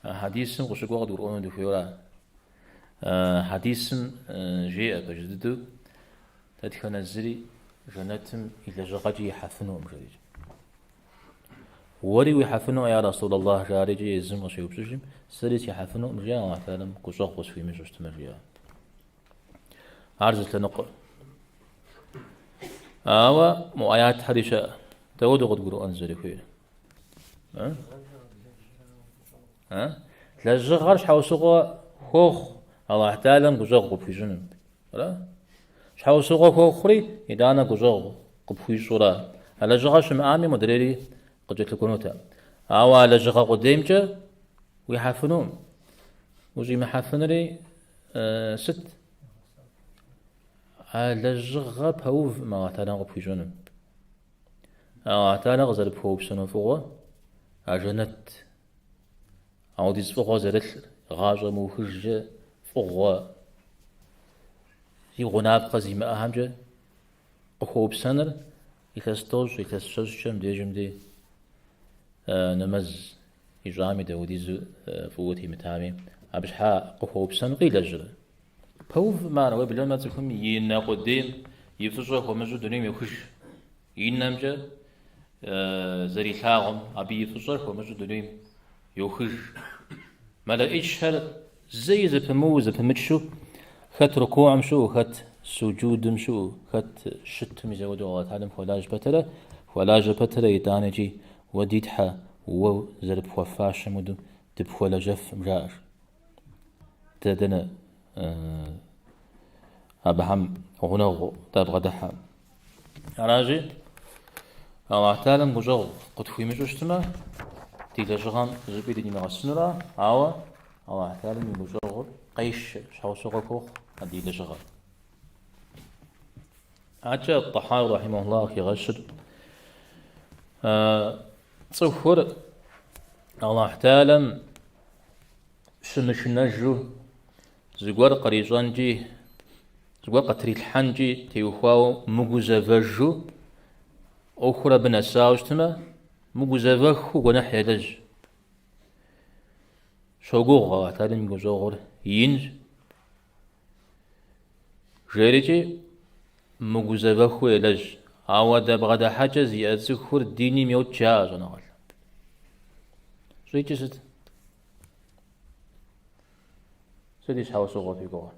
Speaker 1: Хьэдисым къыщыкӏуэ къыдгурыӏуэну дыхуейуэра? Хьэдисым жеӏэ пэж дыдэу, дэтхэнэ зыри жэнэтым и лэжьыгъэкӏэ ихьэфынукъым, жери. Уэри уихьэфынукъэ, я Расул Аллах, жари икӏи езым къыщеупщӏыжым, сэри сихьэфынукъым, жиӏа Аллахь Тэхьэлам гущӏэгъу къысхуимыщӏу щытмэ, жиӏа. Ар зы лъэныкъуэ. Ауэ мо аятхэри щыӏэ. Дауэдэу къыдгурыӏуэн зэрыхуейр? Лэжьыгъэр щхьэусыгъуэ хуохъу Аллахь Тэхьэлам гущӏэгъу къыпхуищӏыным. Ара? Щхьэусыгъуэ хуохъури, итӏанэ гущӏэгъу къыпхуищӏура. А лэжьыгъэ щымыӏами, модрейри къыкӏэлъыкӏуэнутэкъым. Ауэ а лэжьыгъэ къудеймкӏэ уихьэфынукъым. Ущӏимыхьэфынури сыт? А лэжьыгъэ пэувкъым Аллахь Тэхьэлам къыпхуищӏэным. Аллахь Тэхьэлам къызэрыпхуэупсэну фӏыгъуэ, а жэнэт, ауэдиз фӏыгъуэ зэрылъыр, гъащӏэ мыухыжкӏэ фӏыгъуэ зи гъунапкъэ зимыӏэхэмкӏэ къыхуэупсэныр илъэс тӏощӏ, илъэс щэщӏкӏэ мыбдежым дей нэмэз ищӏами, дауэдизу фӏыуэ темытами, абы щхьа къыхуэупсэну къилэжьрэ? Пэувкъым ар, уеблэмэ цӏыхум и нэ къудейм и фӏыщӏэ хуэмыщӏу дунейм йохыж. И нэмкӏэ зэрилъагъум абы и фӏыщӏэр хуэмыщӏу дунейм йохыж. Мэлэӏичхэр зэи зэпымыуу зэпымычу хэт рукуӏым щыӏэу, хэт суджудым щыӏэу, хэт щыту мис ауэдэу Аллахь Тэхьэлам хуэлажьэ пэтэрэ, хуэлажьэ пэтэрэ итӏанэкӏи уэ ди Тхьэ, уэ зэрыпхуэфащэм хуэдэу дыпхуэлэжьэфым, жаӏэж. Дэ дэнэ абыхэм гъунэгъу дабгъэдыхьэ. Аращи, Аллахь Тэхьэлам гущӏэгъу къытхуимыщӏу щытмэ, ди лэжьыгъэм зыщӏыпӏи дынимыгъэсынура, ауэ Аллахь Тэхьэлам и гущӏэгъур къешэ, щхьэусыгъуэ хуохъу а ди лэжьыгъэр. Адэкӏэ Тӏэхьауи рахьимэхуллах къыхигъэщыр цӏыхур Аллахь Тэхьэлам щымышынэжу зыгуэр кърищӏэнкӏи, зыгуэр къытрилъхьэнкӏи теухуауэ мыгузэвэжу ӏуэхур абы нэсауэ щытмэ, мыгузэвэххэу гуэныхь елэжь. Щогугъ Аллахь Тэхьэлам и гущӏэгъур инщ. Жерикӏи мыгузэвэххэу елэжь. Ауэдэ бгъэдыхьэкӏэ зиӏэ цӏыхур диним йокӏ жаӏэ щӏэныгъэлӏ. Щӏикӏыр сыт? Сыт и щхьэусыгъуэ фи гугъэр?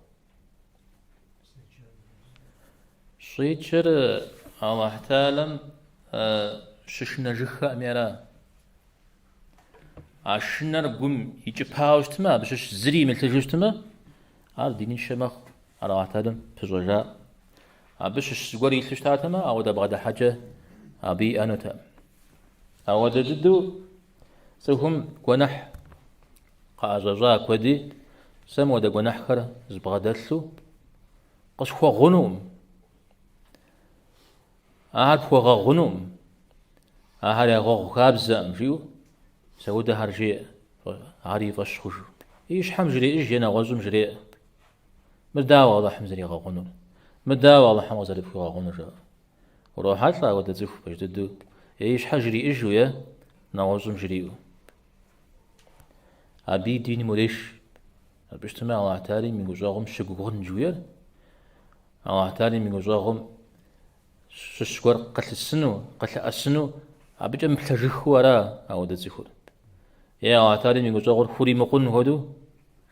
Speaker 1: Щӏикӏыр Аллахь Тэхьэлам щышынэжыххэӏыми ара. А шынэр гум икӏыпауэ щытмэ, абы щыщ зыри имылъыжу щытмэ, ар диныншэ мэхъу, ар Аллахь Тэхьэлам пыщӏэжа. Абы щыщ зыгуэр илъу щытатэмэ, ауэдэ бгъэдыхьэкӏэ абы иӏэнутэкъым. Ауэдэ дыдэу цӏыхум гуэныхь къаӏэщӏэщӏа куэди, сэ мыуэдэ гуэныхьхэр збгъэдэлъу къысхуэгъунукъым. Ахэр пхуэгъэгъунукъым, ахэр ягъэгъу хабзэкъым, жиӏэу мис ауэдэхэр жеӏэ, ар и фӏэщ хъужу. И щхьэм жреӏэж е нэгъуэщӏым жреӏэ. Мыр дауэ Алыхьым зэригъэгъунур? Мыр дауэ Алыхьым къызэрыпхуигъэгъунур? жаӏэу. Урохьэлӏэ апхуэдэ цӏыху пэж дыдэу, е и щхьэ жриӏэжу, е нэгъуэщӏым жриӏэу. Абы и диным уреш. Абы щытмэ, Аллахь Тэхьэлам и гущӏэгъум щыгугъын жыхуиӏэр, Аллахь Тэхьэлам и гущӏэгъум щыщ гуэр къылъысыну, къылъыӏэсыну, абыкӏэ мыплъэжыххэу ара ауэдэ цӏыхур? Е Аллахь Тэхьэлам и гущӏэгъур хуримыкъун хуэдэу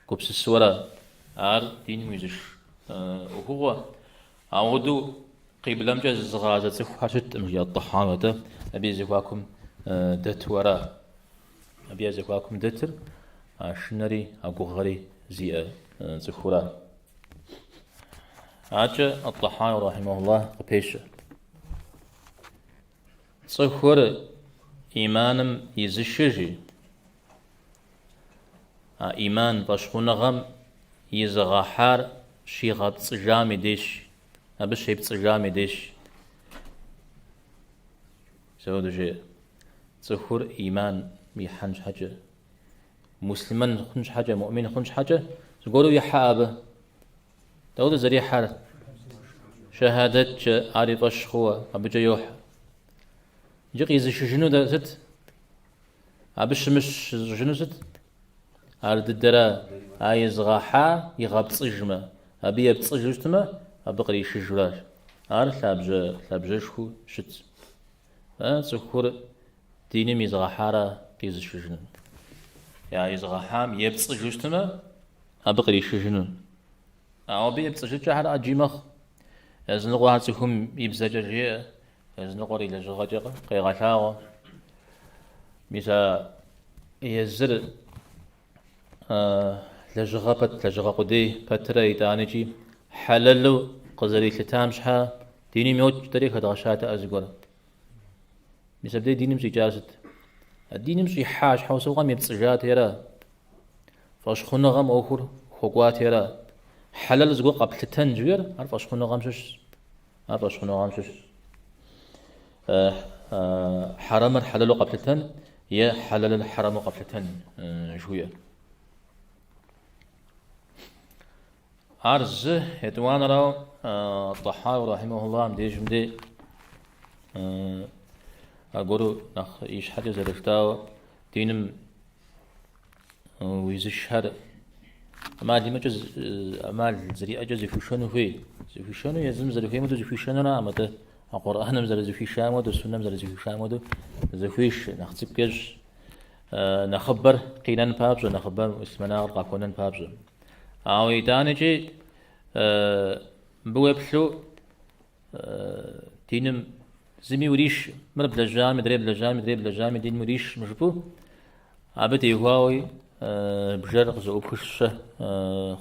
Speaker 1: гупсысу ара? Ар диным уизыш ӏуэхугъуэ. Ауэдэу къиблэмкӏэ зызыгъазэ цӏыхухэр щыткъым, жи Ат-Тӏэхьауи, атӏэ абы и зэхуакум дэту ара. Абы я зэхуакум дэтыр а шынэри, а гугъэри зиӏэ цӏыхура. Адэкӏэ Ат-Тӏэхьауи рахьимэхуллах къыпещэ. Цӏыхур иманым изышыр, жи, а иман фӏэщхъуныгъэм изыгъэхьар щигъэпцӏыжам и деж, абы щепцӏыжам и деж. Апхуэдэу жеӏэ. Цӏыхур иман ихьэн щхьэкӏэ, муслъымэн хъун щхьэкӏэ, муӏмин хъун щхьэкӏэ, зыгуэру ихьэ абы. Дауэдэу зэрихьэр? Шэхьадэткӏэ ар и фӏэщ хъууэ, абыкӏэ йохьэ. Иджы къизышыжыну дэ сыт? Абы щымыщ зыщӏыжыну сыт? Ар дыдэра а изыгъэхьа игъэпцӏыжмэ, абы епцӏыжу щытмэ, абы къришыжуращ. Ар лъабжьэ, лъабжьэшхуэу щытщ. Цӏыхур диным изыгъэхьара къизышыжыну. Я изыгъэхьам епцӏыжу щытмэ, абы къришыжыну. Ауэ абы епцӏыжыкӏэхэр ӏэджи мэхъу. Языныкъуэхэр цӏыхум и бзэкӏэ жеӏэ, языныкъуэр и лэжьыгъэкӏэ къегъэлъагъуэ. Мис а езыр лэжьыгъэ пэт, лэжьыгъэ къудей пэтрэ итӏанэкӏи хьэлэлу къызэрилъытам щхьэ диным йокӏ, дэри хэдгъэщатэӏэ зыгуэр. Мис абдей диным щӏикӏар сыт? А диным щӏихьа щхьэусыгъуэм епцӏыжати ара? Фӏэщхъуныгъэм ӏуэхур хуэкӏуати ара? Хьэлэл зыгуэр къэплъытэн жиӏэр ар фӏэщхъуныгъэм щыщщ. Ар фӏэщхъуныгъэм щыщщ. Хьэрэмыр хьэлэлу къэплъытэн е хьэлэлыр хьэрэму къэплъытэн жыхуиӏэр. Ар зы, етӏуанэрауэ, Тӏэхьауи рахьимэхуллах мыбдежым дей аргуэру нэхъ ищхьэкӏэ зэрыжытӏауэ диным уизышхэр ӏэмал имыӏэкӏэ, ӏэмал зэриӏэкӏэ зыхуишэну хуей. Зыхуишэну езым зэрыхуейм хуэдэу зыхуишэнураӏым, атӏэ а Къурӏэным зэрызыхуишам хуэдэу, суннэм зэрызыхуишам хуэдэу зыхуишэ, нэхъ цӏыкӏу ещӏ. Нэхъыбэр къинэн папщӏэ, нэхъыбэм муслъымэнагъэр къахуэнэн папщӏэ. Ауэ итӏанэкӏи мыбы уеплъу диным зыми уриш, мыр блэжьами, адрей блэжьами, адрей блэжьами, диным уришкъым жыпӏэу, абы теухуауи бжэр къызэӏупхыщэ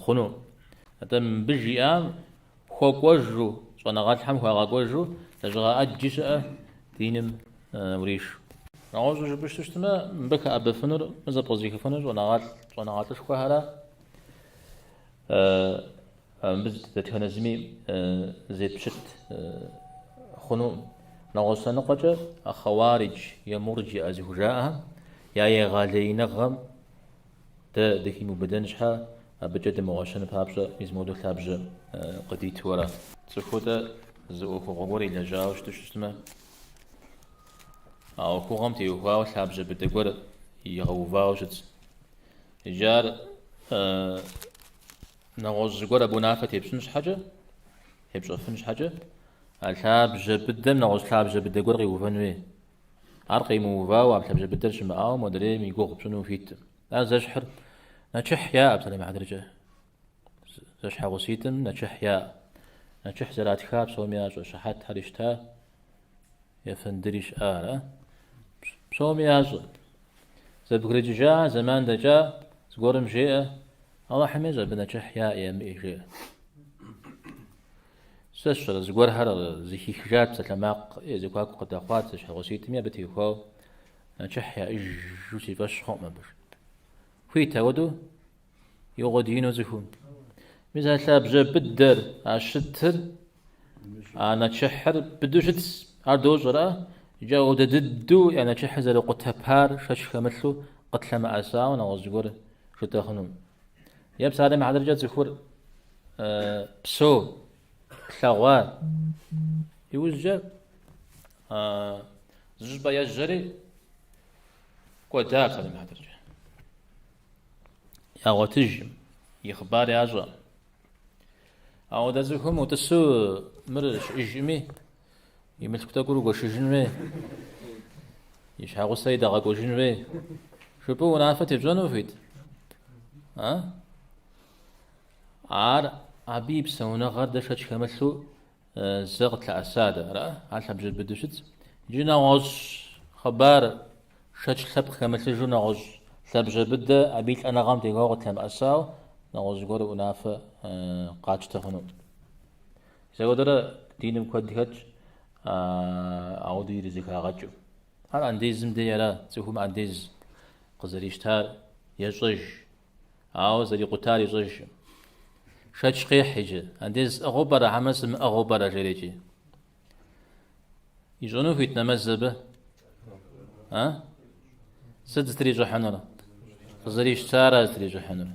Speaker 1: хъуну. Атӏэ мыбы жиӏам хуэкӏуэжу, щӏэныгъэлӏхэм хуагъэкӏуэжу лэжьыгъэ ӏэджи щыӏэ диным уриш. Нэгъуэщӏу жыпӏэу щытмэ, мыбы хэӏэбэфынур, мы зэпкъызыхыфынур щӏэныгъэлӏ, щӏэныгъэлӏышхуэхэра. Мыбы дэтхэнэ зыми зепщыт хъунукъым. Нэгъуэщӏ лъэныкъуэкӏэ а хъэуаридж е мурджиӏэ зыхужаӏэхэм я егъэлеиныгъэм дэ дыхимыубыдэн щхьэ абыкӏэ дымыгъуэщэн папщӏэ мис модэу лъабжьэ къыдиту ара. Цӏыхуу дэ зы ӏуэхугъуэ гуэр илэжьауэ щыту щытмэ, а ӏуэхугъуэм теухуауэ лъабжьэ быдэ гуэр игъэувауэ щытщ. Иджы ар нэгъуэщӏ зыгуэр абы унафэ тепщӏын щхьэкӏэ, тепщӏэфын щхьэкӏэ, а лъабжьэ быдэм нэгъуэщӏ лъабжьэ быдэ гуэр къиувэн хуей. Ар къимыувауэ, а лъабжьэ быдэр щымыӏауэ модрейм и гугъу пщӏыну ухуиткъым. Ар зэщхьыр нэчыхь яӏэ псалъэм и хьэтыркӏэ. Зэщхьэгъуситӏым нэчыхь яӏэ. Нэчыхь зэратха псоми ящӏэ, щыхьэтхэри щыта, ефэндыри щыӏа, ара? Псоми ящӏэ. Зэбгрыкӏыжа, зэман дэкӏа, зыгуэрым жеӏэ, Алыхьым ещӏэ абы нэчыхь яӏэ ямыӏи, жеӏэ. Сэ сщӏэрэ, зыгуэрхэр зэхихыжат, псалъэмакъ я зэхуаку къыдэхъуат зэщхьэгъуситӏми абы теухуауэ нэчыхь яӏэжу си фӏэщ хъукъым абы. Хуит ауэдэу Игъуэдиину цӏыхум. Мис а лъабжьэ быдэр, а щытыр, а нэчыхьыр быдэу щытщ, ар дощӏэр, а? Иджы ауэдэ дыдэу я нэчыхьыр зэрыкъутэпар шэч хэмылъу къытлъэмыӏэсауэ нэгъуэщӏ зыгуэр жытӏэ хъунум. Е псалъэм и хьэтыркӏэ цӏыхур псэу, плъэгъуа. Иужькӏэ зыщӏыпӏэ ежьэри кӏуэда псалъэм и хьэтыркӏэ. Ягъуэтыжкъым, и хъыбар ящӏэ. Ауэдэ цӏыхум утӏысу мыр щыӏэжкъыми, и мылъку тӏэкӏур угуэшыжын хуей, и щхьэгъусэри дэгъэкӏуэжын хуей. Жыпӏэу унафэ тепщӏэну ухуит? А? Ар абы и псэуныгъэр дэ шэч хэмылъу. зэ къытлъэӏэса дэ, ара? Ар лъабжьэ быдэу щытщ. Иджы нэгъуэщӏ хъыбар шэч лъэпкъ хэмылъыжу нэгъуэщӏ лъабжьэ быдэ абы и лӏэныгъэм теухуауэ къытлъэмыӏэсауэ нэгъуэщӏ зыгуэр унафэ къатщтэ хъуну. Мис апхуэдэрэ диным куэд хэтщ, ауэдэу ирызэхагъэкӏыу. Ар андезым дей ара, цӏыхум андез къызэрищтар ещӏэж, ауэ зэрикъутар ищӏэжкъым. Шэч къехь иджы, андез сӏыгъыу пӏэрэ, хьэмэ сымыӏыгъыу пӏэрэ, жери икӏи. Ищӏыну хуит нэмэз абы? А? Сыт зытрищӏыхьынур? Къызэрищтара зытрищӏыхьынур.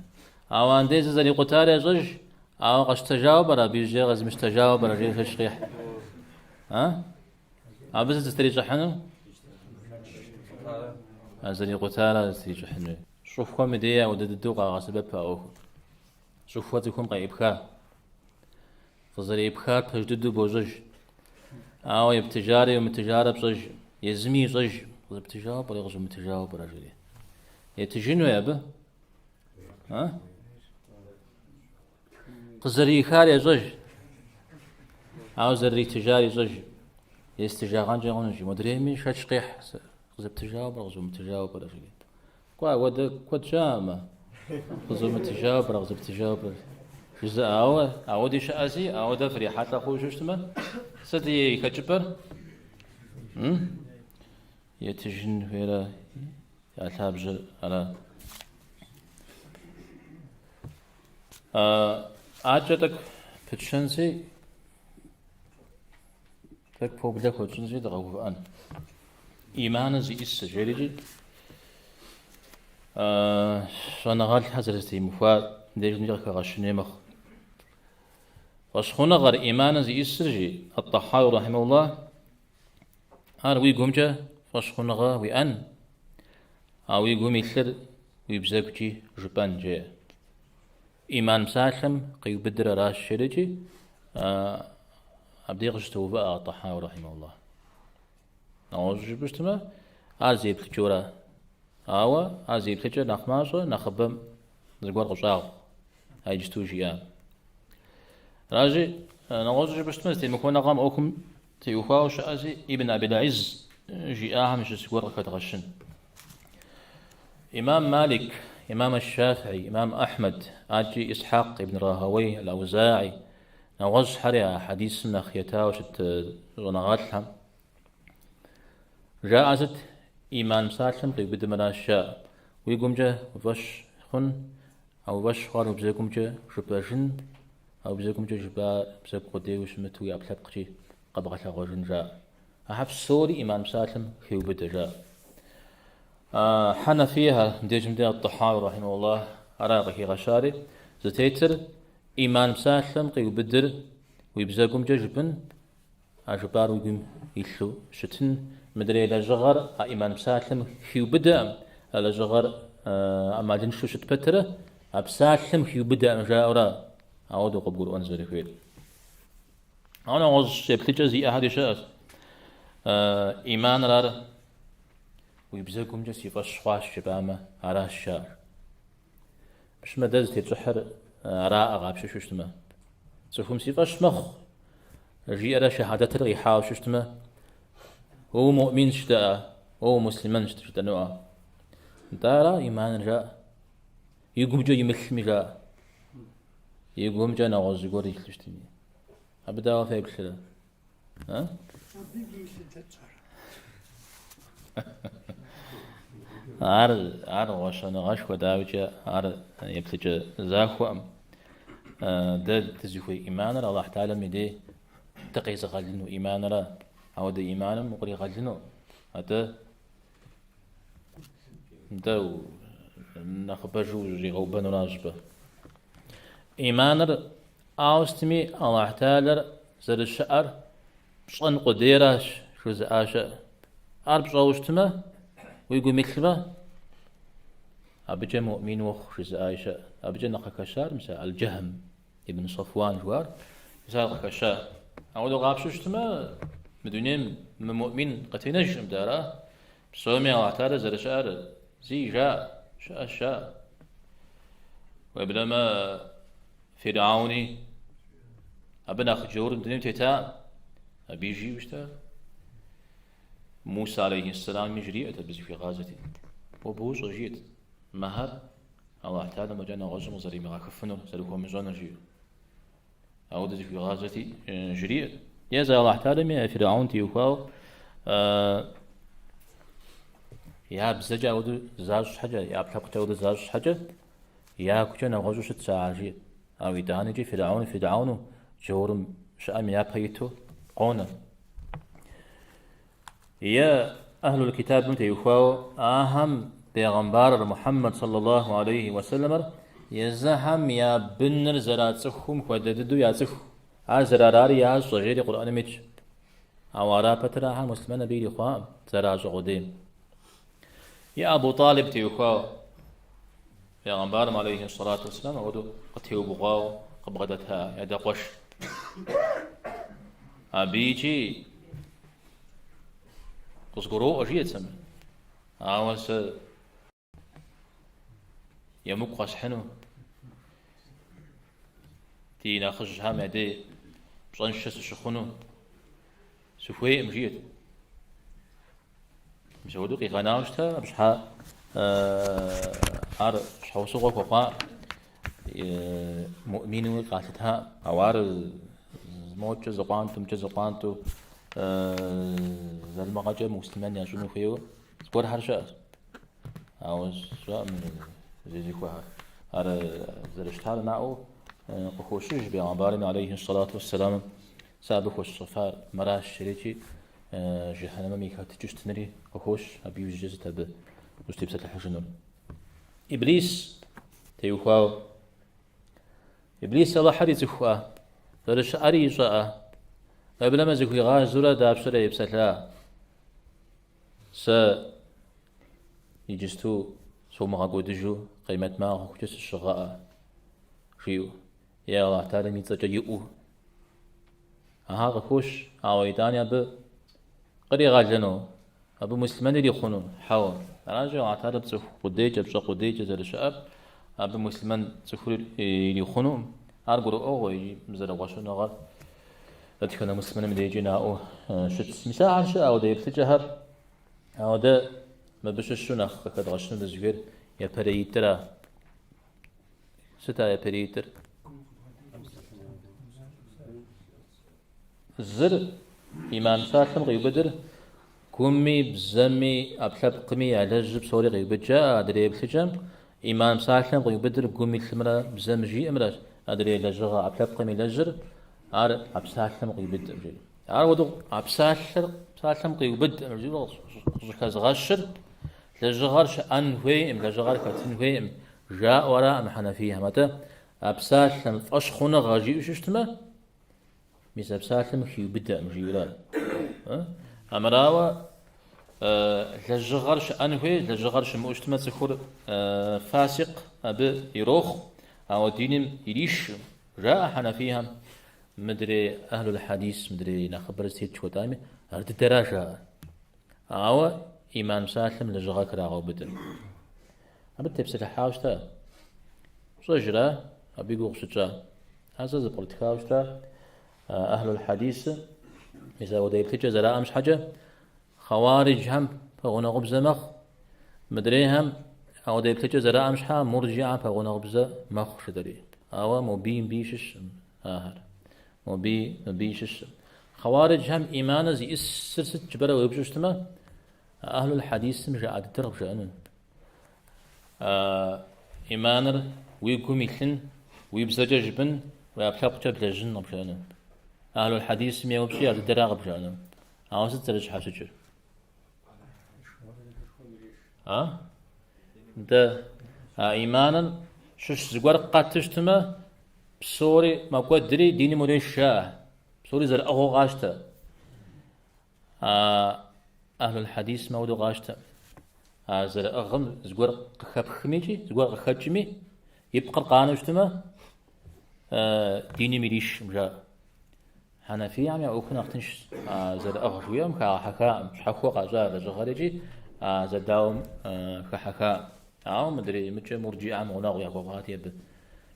Speaker 1: Ауэ андезыр зэрикъутар ещӏэж, ауэ къэщтэжауэ пӏэрэ абы иужькӏэ къэзмыщтэжауэ пӏэрэ, жери шэч къехь. А? Абы сыт зытрищӏыхьынур? А зэрикъутара зытрищӏыхьынур. Щӏыхуэм и дей ауэдэ дыдэу къагъэсэбэп а ӏуэхур. Щӏыхуэ цӏыхум къеӏыпха. Къызэреӏыпхар пэж дыдэу бощӏэж. Ауэ ептыжарэ йомытыжарэ пщӏэж, езыми ищӏэж, къызэптыжауэ пӏэрэ, къызумытыжауэ пӏэрэ жери. Етыжын хуей абы? А? Къызэрихар ещӏэж. Ауэ зэрыритыжар ищӏэж. Естыжагъэнкӏэ хъунущ. Модрейми шэч къехь, къызэптыжауэ пӏэрэ, къызумытыжауэ пӏэрэ жери. Кӏуэ, ауэдэ куэд щыӏэмэ, къызумытыжауэ пӏэрэ, къызэптыжауэ пӏэрэ жызыӏэ. Ауэ ауэди щыӏэси, ауэдэ фрихьэлӏэ хъууэ щытмэ, сыт и хэкӏыпӏэр? Етыжын хуейрэ я лъабжьэр ара? Акӏэ тӏэкӏу пытщэнси, Тӏэкӏу пэублэ хуэтщӏынщи дыкъэгувыӏэн. Иманыр зиӏысыр, жерикӏи щӏэныгъэлӏхэр зэрызэтемыхуар дежымкӏэ къыхэгъэщын хуей мэхъу. Фӏэщхъуныгъэр, иманыр зиӏысыр, жи Ат-Тӏэхьауи рахьимэхуллах, ар уи гумкӏэ фӏэщхъуныгъэ уиӏэн, а уи гум илъыр уи бзэгукӏи жыпӏэн, жеӏэ. Иман псалъэм къиубыдыр аращ, жерикӏи абдей къыщытоувыӏэ Ат-Тӏэхьауи рахьимэхуллах. Нэгъуэщӏу жыпӏэу щытмэ, ар зы еплъыкӏэура. Ауэ ар зы еплъыкӏэр нэхъ мащӏэ, нэхъыбэм зыгуэр къыщӏагъу, а иджыту жиӏам. Аращи, нэгъуэщӏу жыпӏэу щытмэ, зэтемыхуэныгъэм ӏуэхум теухуауэ щыӏэщи, Ибн Абил Изз жиӏахэм щыщ зыгуэр къыхэдгъэщын. Имам Малик, имам Аш-Шафии, имам Ахьмэд, адэкӏи Исхьакъ ибн Рахауей, Аль-Аузаи, нэгъуэщӏхэри а хьэдисым нэхъ етауэ щыт щӏэныгъэлӏхэм. Жаӏэ сыт? Иман псалъэм къиубыдым аращ жаӏэ. Уи гумкӏэ уи фӏэщ хъун, а уи фӏэщ хъуар уи бзэгумкӏэ жыпӏэжын, а уи бзэгумкӏэ жыпӏар бзэгу къудейуэ щымыту уи ӏэпкълъэпкъкӏи къэбгъэлъэгъуэжын жаӏэ. Ахэр псори иман псалъэм хеубыдэ жаӏэ. Хьэнэфийхэр, мыбдежым де Ат-Тӏэхьауи рахьимэхуллах ара къыхигъэщари, зытетыр иман псалъэм къиубыдыр уи бзэгумкӏэ жыпӏын, а жыпӏар уи гум илъу щытын, мыдрей лэжьыгъэр а иман псалъэм хиубыдэкъым, а лэжьыгъэр ӏэмалыншэу щыт пэтрэ, а псалъэм хиубыдэкъым жаӏэурэ, ауэдэу къыбгурыӏуэн зэрыхуейр. Ауэ нэгъуэщӏ еплъыкӏэ зиӏэхэри щыӏэщ. Иманыр ар уи бзэгумкӏэ си фӏэщ хъуащ жыпӏамэ, аращ жаӏэр. Пщымэ дэ зытетщӏыхьыр араӏэ къапщыщу щытмэ. Цӏыхум си фӏэщ мэхъу, жиӏэрэ шэхьадэтыр къихьауэ щытмэ, уэ умуӏминщ жыдоӏэ, уэ умуслъымэнщ жытӏэнуӏэ. Нтӏэ ара иманыр жаӏэ. И гумкӏэ имылъми жаӏэ. И гумкӏэ нэгъуэщӏ зыгуэр илъу щытми. Абы дауэ феплърэ? А?
Speaker 3: Абы илъыр дэ тщӏэрэ?
Speaker 1: Ар, ар гъуэщэныгъэшхуэ, дауикӏэ, ар еплъыкӏэ захуэкъым. Дэ дызыхуей иманыр Аллахь Тэхьэлам и дей дыкъезыгъэлыну иманыра. Ауэдэ иманым укъригъэлыну, атӏэ дэ нэхъыбэжу ущӏигъэубэнуращ абы. Иманыр ауэ сытми Аллахь Тэхьэлар зэрыщыӏэр пщӏэн къудейращ жызыӏа щыӏэ. Ар пщӏэуэ щытмэ, уи гум илъмэ, абыкӏэ муӏмин уохъу жызыӏаи щыӏэ. Абыкӏэ нэхъ къыхэщар мис а Аль-Джэхьм ибн Сафуан жыхуаӏэр, мис ар къыхэща. Ауэдэу къапщу щытмэ, мы дунейм мымуӏмин къытенэжкъым дэ, ара? Псоми Аллахь Тэхьэлар зэрыщыӏэр зи жаӏэ, щыӏэщ жаӏэ. Уеблэмэ Фирауни. Абы нэхъ джаур дунейм тетаӏым. Абыи жиӏэу щыта. Муса алейхьиссэлами жриӏэт абы зыхуигъазэти. Уэ бощӏэ, жиӏэт, мыхэр Аллахь Тэхьэлам фӏэкӏа нэгъуэщӏым къызэримыгъэхыфынур, зэрыхуэмыщӏэнур, жиӏэу. Ауэдэ зыхуигъазэти, жриӏэт. Езы Аллахь Тэхьэлами Фиргьэун теухуауэ я бзэкӏэ ауэдэу защӏ щхьэкӏэ, я ӏэпкълъэпкъкӏэ ауэдэу защӏ щхьэкӏэ, ягукӏэ нэгъуэщӏу щытщ ахэр, жиӏэт. Ауэ итӏанэкӏи Фиргьэун Фиргьэуну джаурым щыӏэм япэ иту къонэ. Е Ахьлул Китабым теухуауэ ахэм бегъымбарыр Мухьэммэд саллаллаху алейхи уэсэлэмэр езыхэм я быныр зэрацӏыхум хуэдэ дыдэу яцӏыху, ар зэрарари ящӏэ, жери Къурӏэным итщ. Ауэ ара пэтрэ ахэр муслъымэн абы ирихъуакъым, зэращӏэ къудейм. Е Абу Талиб теухуауэ бегъымбарым алейхи сэлату уэсэлам апхуэдэу къытеубгъуауэ къыбгъэдэта и адэ къуэш. Абы икӏи къызгуроӏуэ жиӏэт сэ, ауэ сэ емыкӏу къэсхьыну ди нэхъыжьхэм я дей пщӏэншэ сыщыхъуну сыхуейкъым жиӏэт. Мис апхуэдэу къигъэнауэ щыта, абы щхьа ар щхьэусыгъуэ хуэхъуа муӏминуи къалъыта. Ауэ ар мокӏэ зыкъуантӏэу, мыкӏэ зыкъуантӏэу залымыгъэкӏэ муслъымэн ящӏыну хуейуэ зыгуэрхэр щыӏэщ. Ауэ сщӏэкъым зезыхуэхэр. Ар зэрыщытар наӏуэу къыхощыж бегъымбарым алейхи сэлату уэсселам сэ абы хуэсщӏэфар мыращ жерикӏи жыхьэнэмэм и хэтыкӏыу щытынри къыхощ, абы иужькӏэ сыт абы ущытепсэлъыхьыжынур? Иблис теухуауэ. Иблис Алыхьыр ицӏыхуӏэ, зэрыщыӏэри ищӏэӏэ, уеблэмэ зыхуигъазэурэ дапщэрэ епсэлъа? Сэ иджысту сумыгъэкӏуэдыжу къемэт махуэхукӏэ сыщыгъэӏэ, жиӏэу, е Алыхь Тэхьэлам и цӏэкӏэ иӏуэу. Ахэр къыхощ, ауэ итӏани абы къригъэлыну, абы муслъымэн ирихъуну? Хьэуэ. Аращи, Алыхь Тэхьэлар пцӏыху къудейкӏэ, пщӏэ къудейкӏэ зэрыщыӏэр, абы муслъымэн цӏыхур ирихъунукъым. Ар гурыӏуэгъуэ икӏи мы зэрыгъуэщэныгъэр дэтхэнэ муслъымэным и дежкӏи наӏуэу щытщ. Мис ахэр щыӏэ ауэдэ еплъыкӏэхэр, ауэ дэ мыбы щыщу нэхъ къыхэдгъэщыну дызыхуейр япэреитӏра. Сыт а япэреитӏыр? Зыр иман псалъэм къиубыдыр гуми, бзэми, ӏэпкълъэпкъми ялэжьыр псори къиубыд жаӏэ адрей еплъыкӏэм. Иман псалъэм къиубыдыр гум илъымрэ бзэм жиӏэмрэщ, адрей лэжьыгъэ ӏэпкълъэпкъым илэжьыр ар а псалъэм къиубыдкъым жери. Ар хуэдэу а псалъэр псалъэм къиубыдкъым жиӏэу къыщӏыхэзгъэщыр лэжьыгъэр щыӏэн хуейкъым, лэжьыгъэр хэтын хуейкъым жаӏэу араӏым хьэнэфийхэм. Атӏэ а псалъэм фӏэщхъуныгъэ жиӏэу щыщытмэ, мис а псалъэм хиубыдэкъым жиӏэурэ. Амырауэ лэжьыгъэр щыӏэн хуей, лэжьыгъэр щымыӏэу щытмэ, цӏыхур фасикъ абы ирохъу, ауэ диным иришкъым. Жаӏэ хьэнэфийхэм, мыдрей ахьлул хьэдис, мыдрей нэхъыбэр зытет жыхуэтӏами, ар дыдэра жаӏэ. Ауэ иман псалъэм лэжьыгъэ храгъэубыдэ. Абы тепсэлъыхьауэ щыта. Пщӏэжрэ, абы и гугъу щытщӏа. Ар сэ зэпкърытхауэ щыта ахьлул хьэдисыр, мис ауэдэ еплъыкӏэ зэраӏэм щхьэкӏэ, хъэуариджхэм пэгъунэгъубзэ мэхъу, мыдрейхэм ауэдэ еплъыкӏэ зэраӏэм щхьэ мурджиӏэм пэгъунэгъубзэ мэхъу жытӏэри. Ауэ мобыи мыбыи щыщкъым ахэр. Мобыи мыбыи щыщкъым. Хъэуариджхэм иманыр зиӏысыр сыт жыпӏэрэ уеупщӏу щытмэ, ахьлул хьэдисым жаӏа дыдэр къыбжаӏэну. Иманыр уи гум илъын, уи бзэкӏэ жыпӏэн, уи ӏэпкълъэпкъкӏэ блэжьын къыбжаӏэну. Ахьлул хьэдисым еупщӏи ар дыдэра къыбжаӏэну. Ауэ сыт зэрыщхьэщыкӏыр? А? Дэ а иманым щыщ зыгуэр къэту щытмэ, псори мэкӏуэдри диным уреш жаӏэ. Псори зэрыӏыгъыу къащтэ. А ахьлул хьэдисым ауэдэу къащтэ. А зэрыӏыгъым зыгуэр къыхэпхмикӏи, зыгуэр къыхэкӏми, и пкъыр къанэу щытмэ, диным иришкъым жаӏэ. Хьэнэфийхэм я ӏуэхур нэхъ тыншщ. А зэрыӏыгъ жыхуиӏэм хагъэхьэхакъым, щхьэхуэ къащӏа лэжьыгъэр икӏи а зэдауэм хыхьэхакъым. Ауэ мыдрей мыкӏэ мурджиӏэм гъунэгъу яхуэхъуати, абы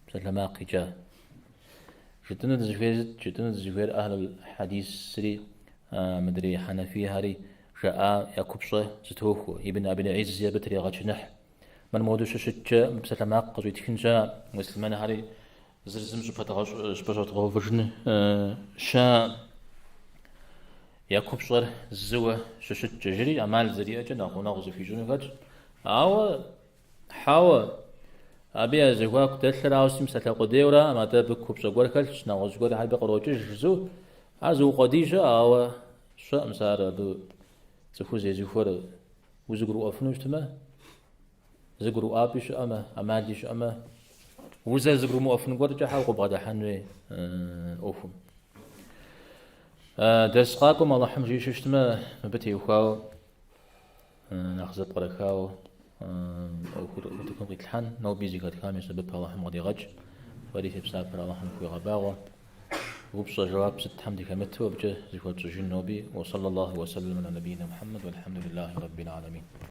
Speaker 1: псалъэмакъ икӏа. Жытӏэну дызыхуейр сыт? Жытӏэну дызыхуейр Ахьлул Хьэдисри, мыдрей Хьэнэфийхэри жаӏа я купщӏэ зэтохуэ. Ибн Абил Иззи абы трегъэчыныхь. Мыр моуэдэу щыщыткӏэ мы псалъэмакъ къыщӏитхын щыӏэ, муслъымэнхэри зыр зым щӏыпэщӏэдгъэувыжын щыӏэ. Я купщӏэр зыуэ щыщыткӏэ жери ӏэмал зэриӏэкӏэ нэхъ гъунэгъу зыхуищӏыну хэтщ. Ауэ Хьэуэ, абы я зэхуаку дэлъыр ауэ сытми псалъэ къудейуэраӏым, атӏэ абы купщӏэ гуэр хэлъщ, нэгъуэщӏ гуэрхэр абы кърокӏыж жысӏэу, ар зыукъуэдий щыӏэ, ауэ сщӏэкъым сэ ар абы цӏыхур зезыхуэр узыгурыӏуэфыну щытмэ, зыгурыӏуапӏи щыӏэмэ, ӏэмали щыӏэмэ, узэрызыгурымыӏуэфын гуэркӏэ щхьэ укъыбгъэдыхьэн хуей ӏуэхум. Дерс къакӏуэм Алыхьым жиӏэу щытмэ, мыбы теухуауэ Нэхъ зэпкърыхауэ ӏуэхур утыкум къитлъхьэн, ноби зэхэтхам и сэбэп Алыхьым къыдигъэкӏ, фэри фи псапэр Алыхьым фхуигъэбагъуэ. Упщӏэ жэуап сытхэм дыхэмыту абыкӏэ зыхуэтщӏыжын ноби. Уэ саллаллаху уэ сэллэм аля набийна Мухьэммэд уэлхьэмдулиллахи раббил аламин.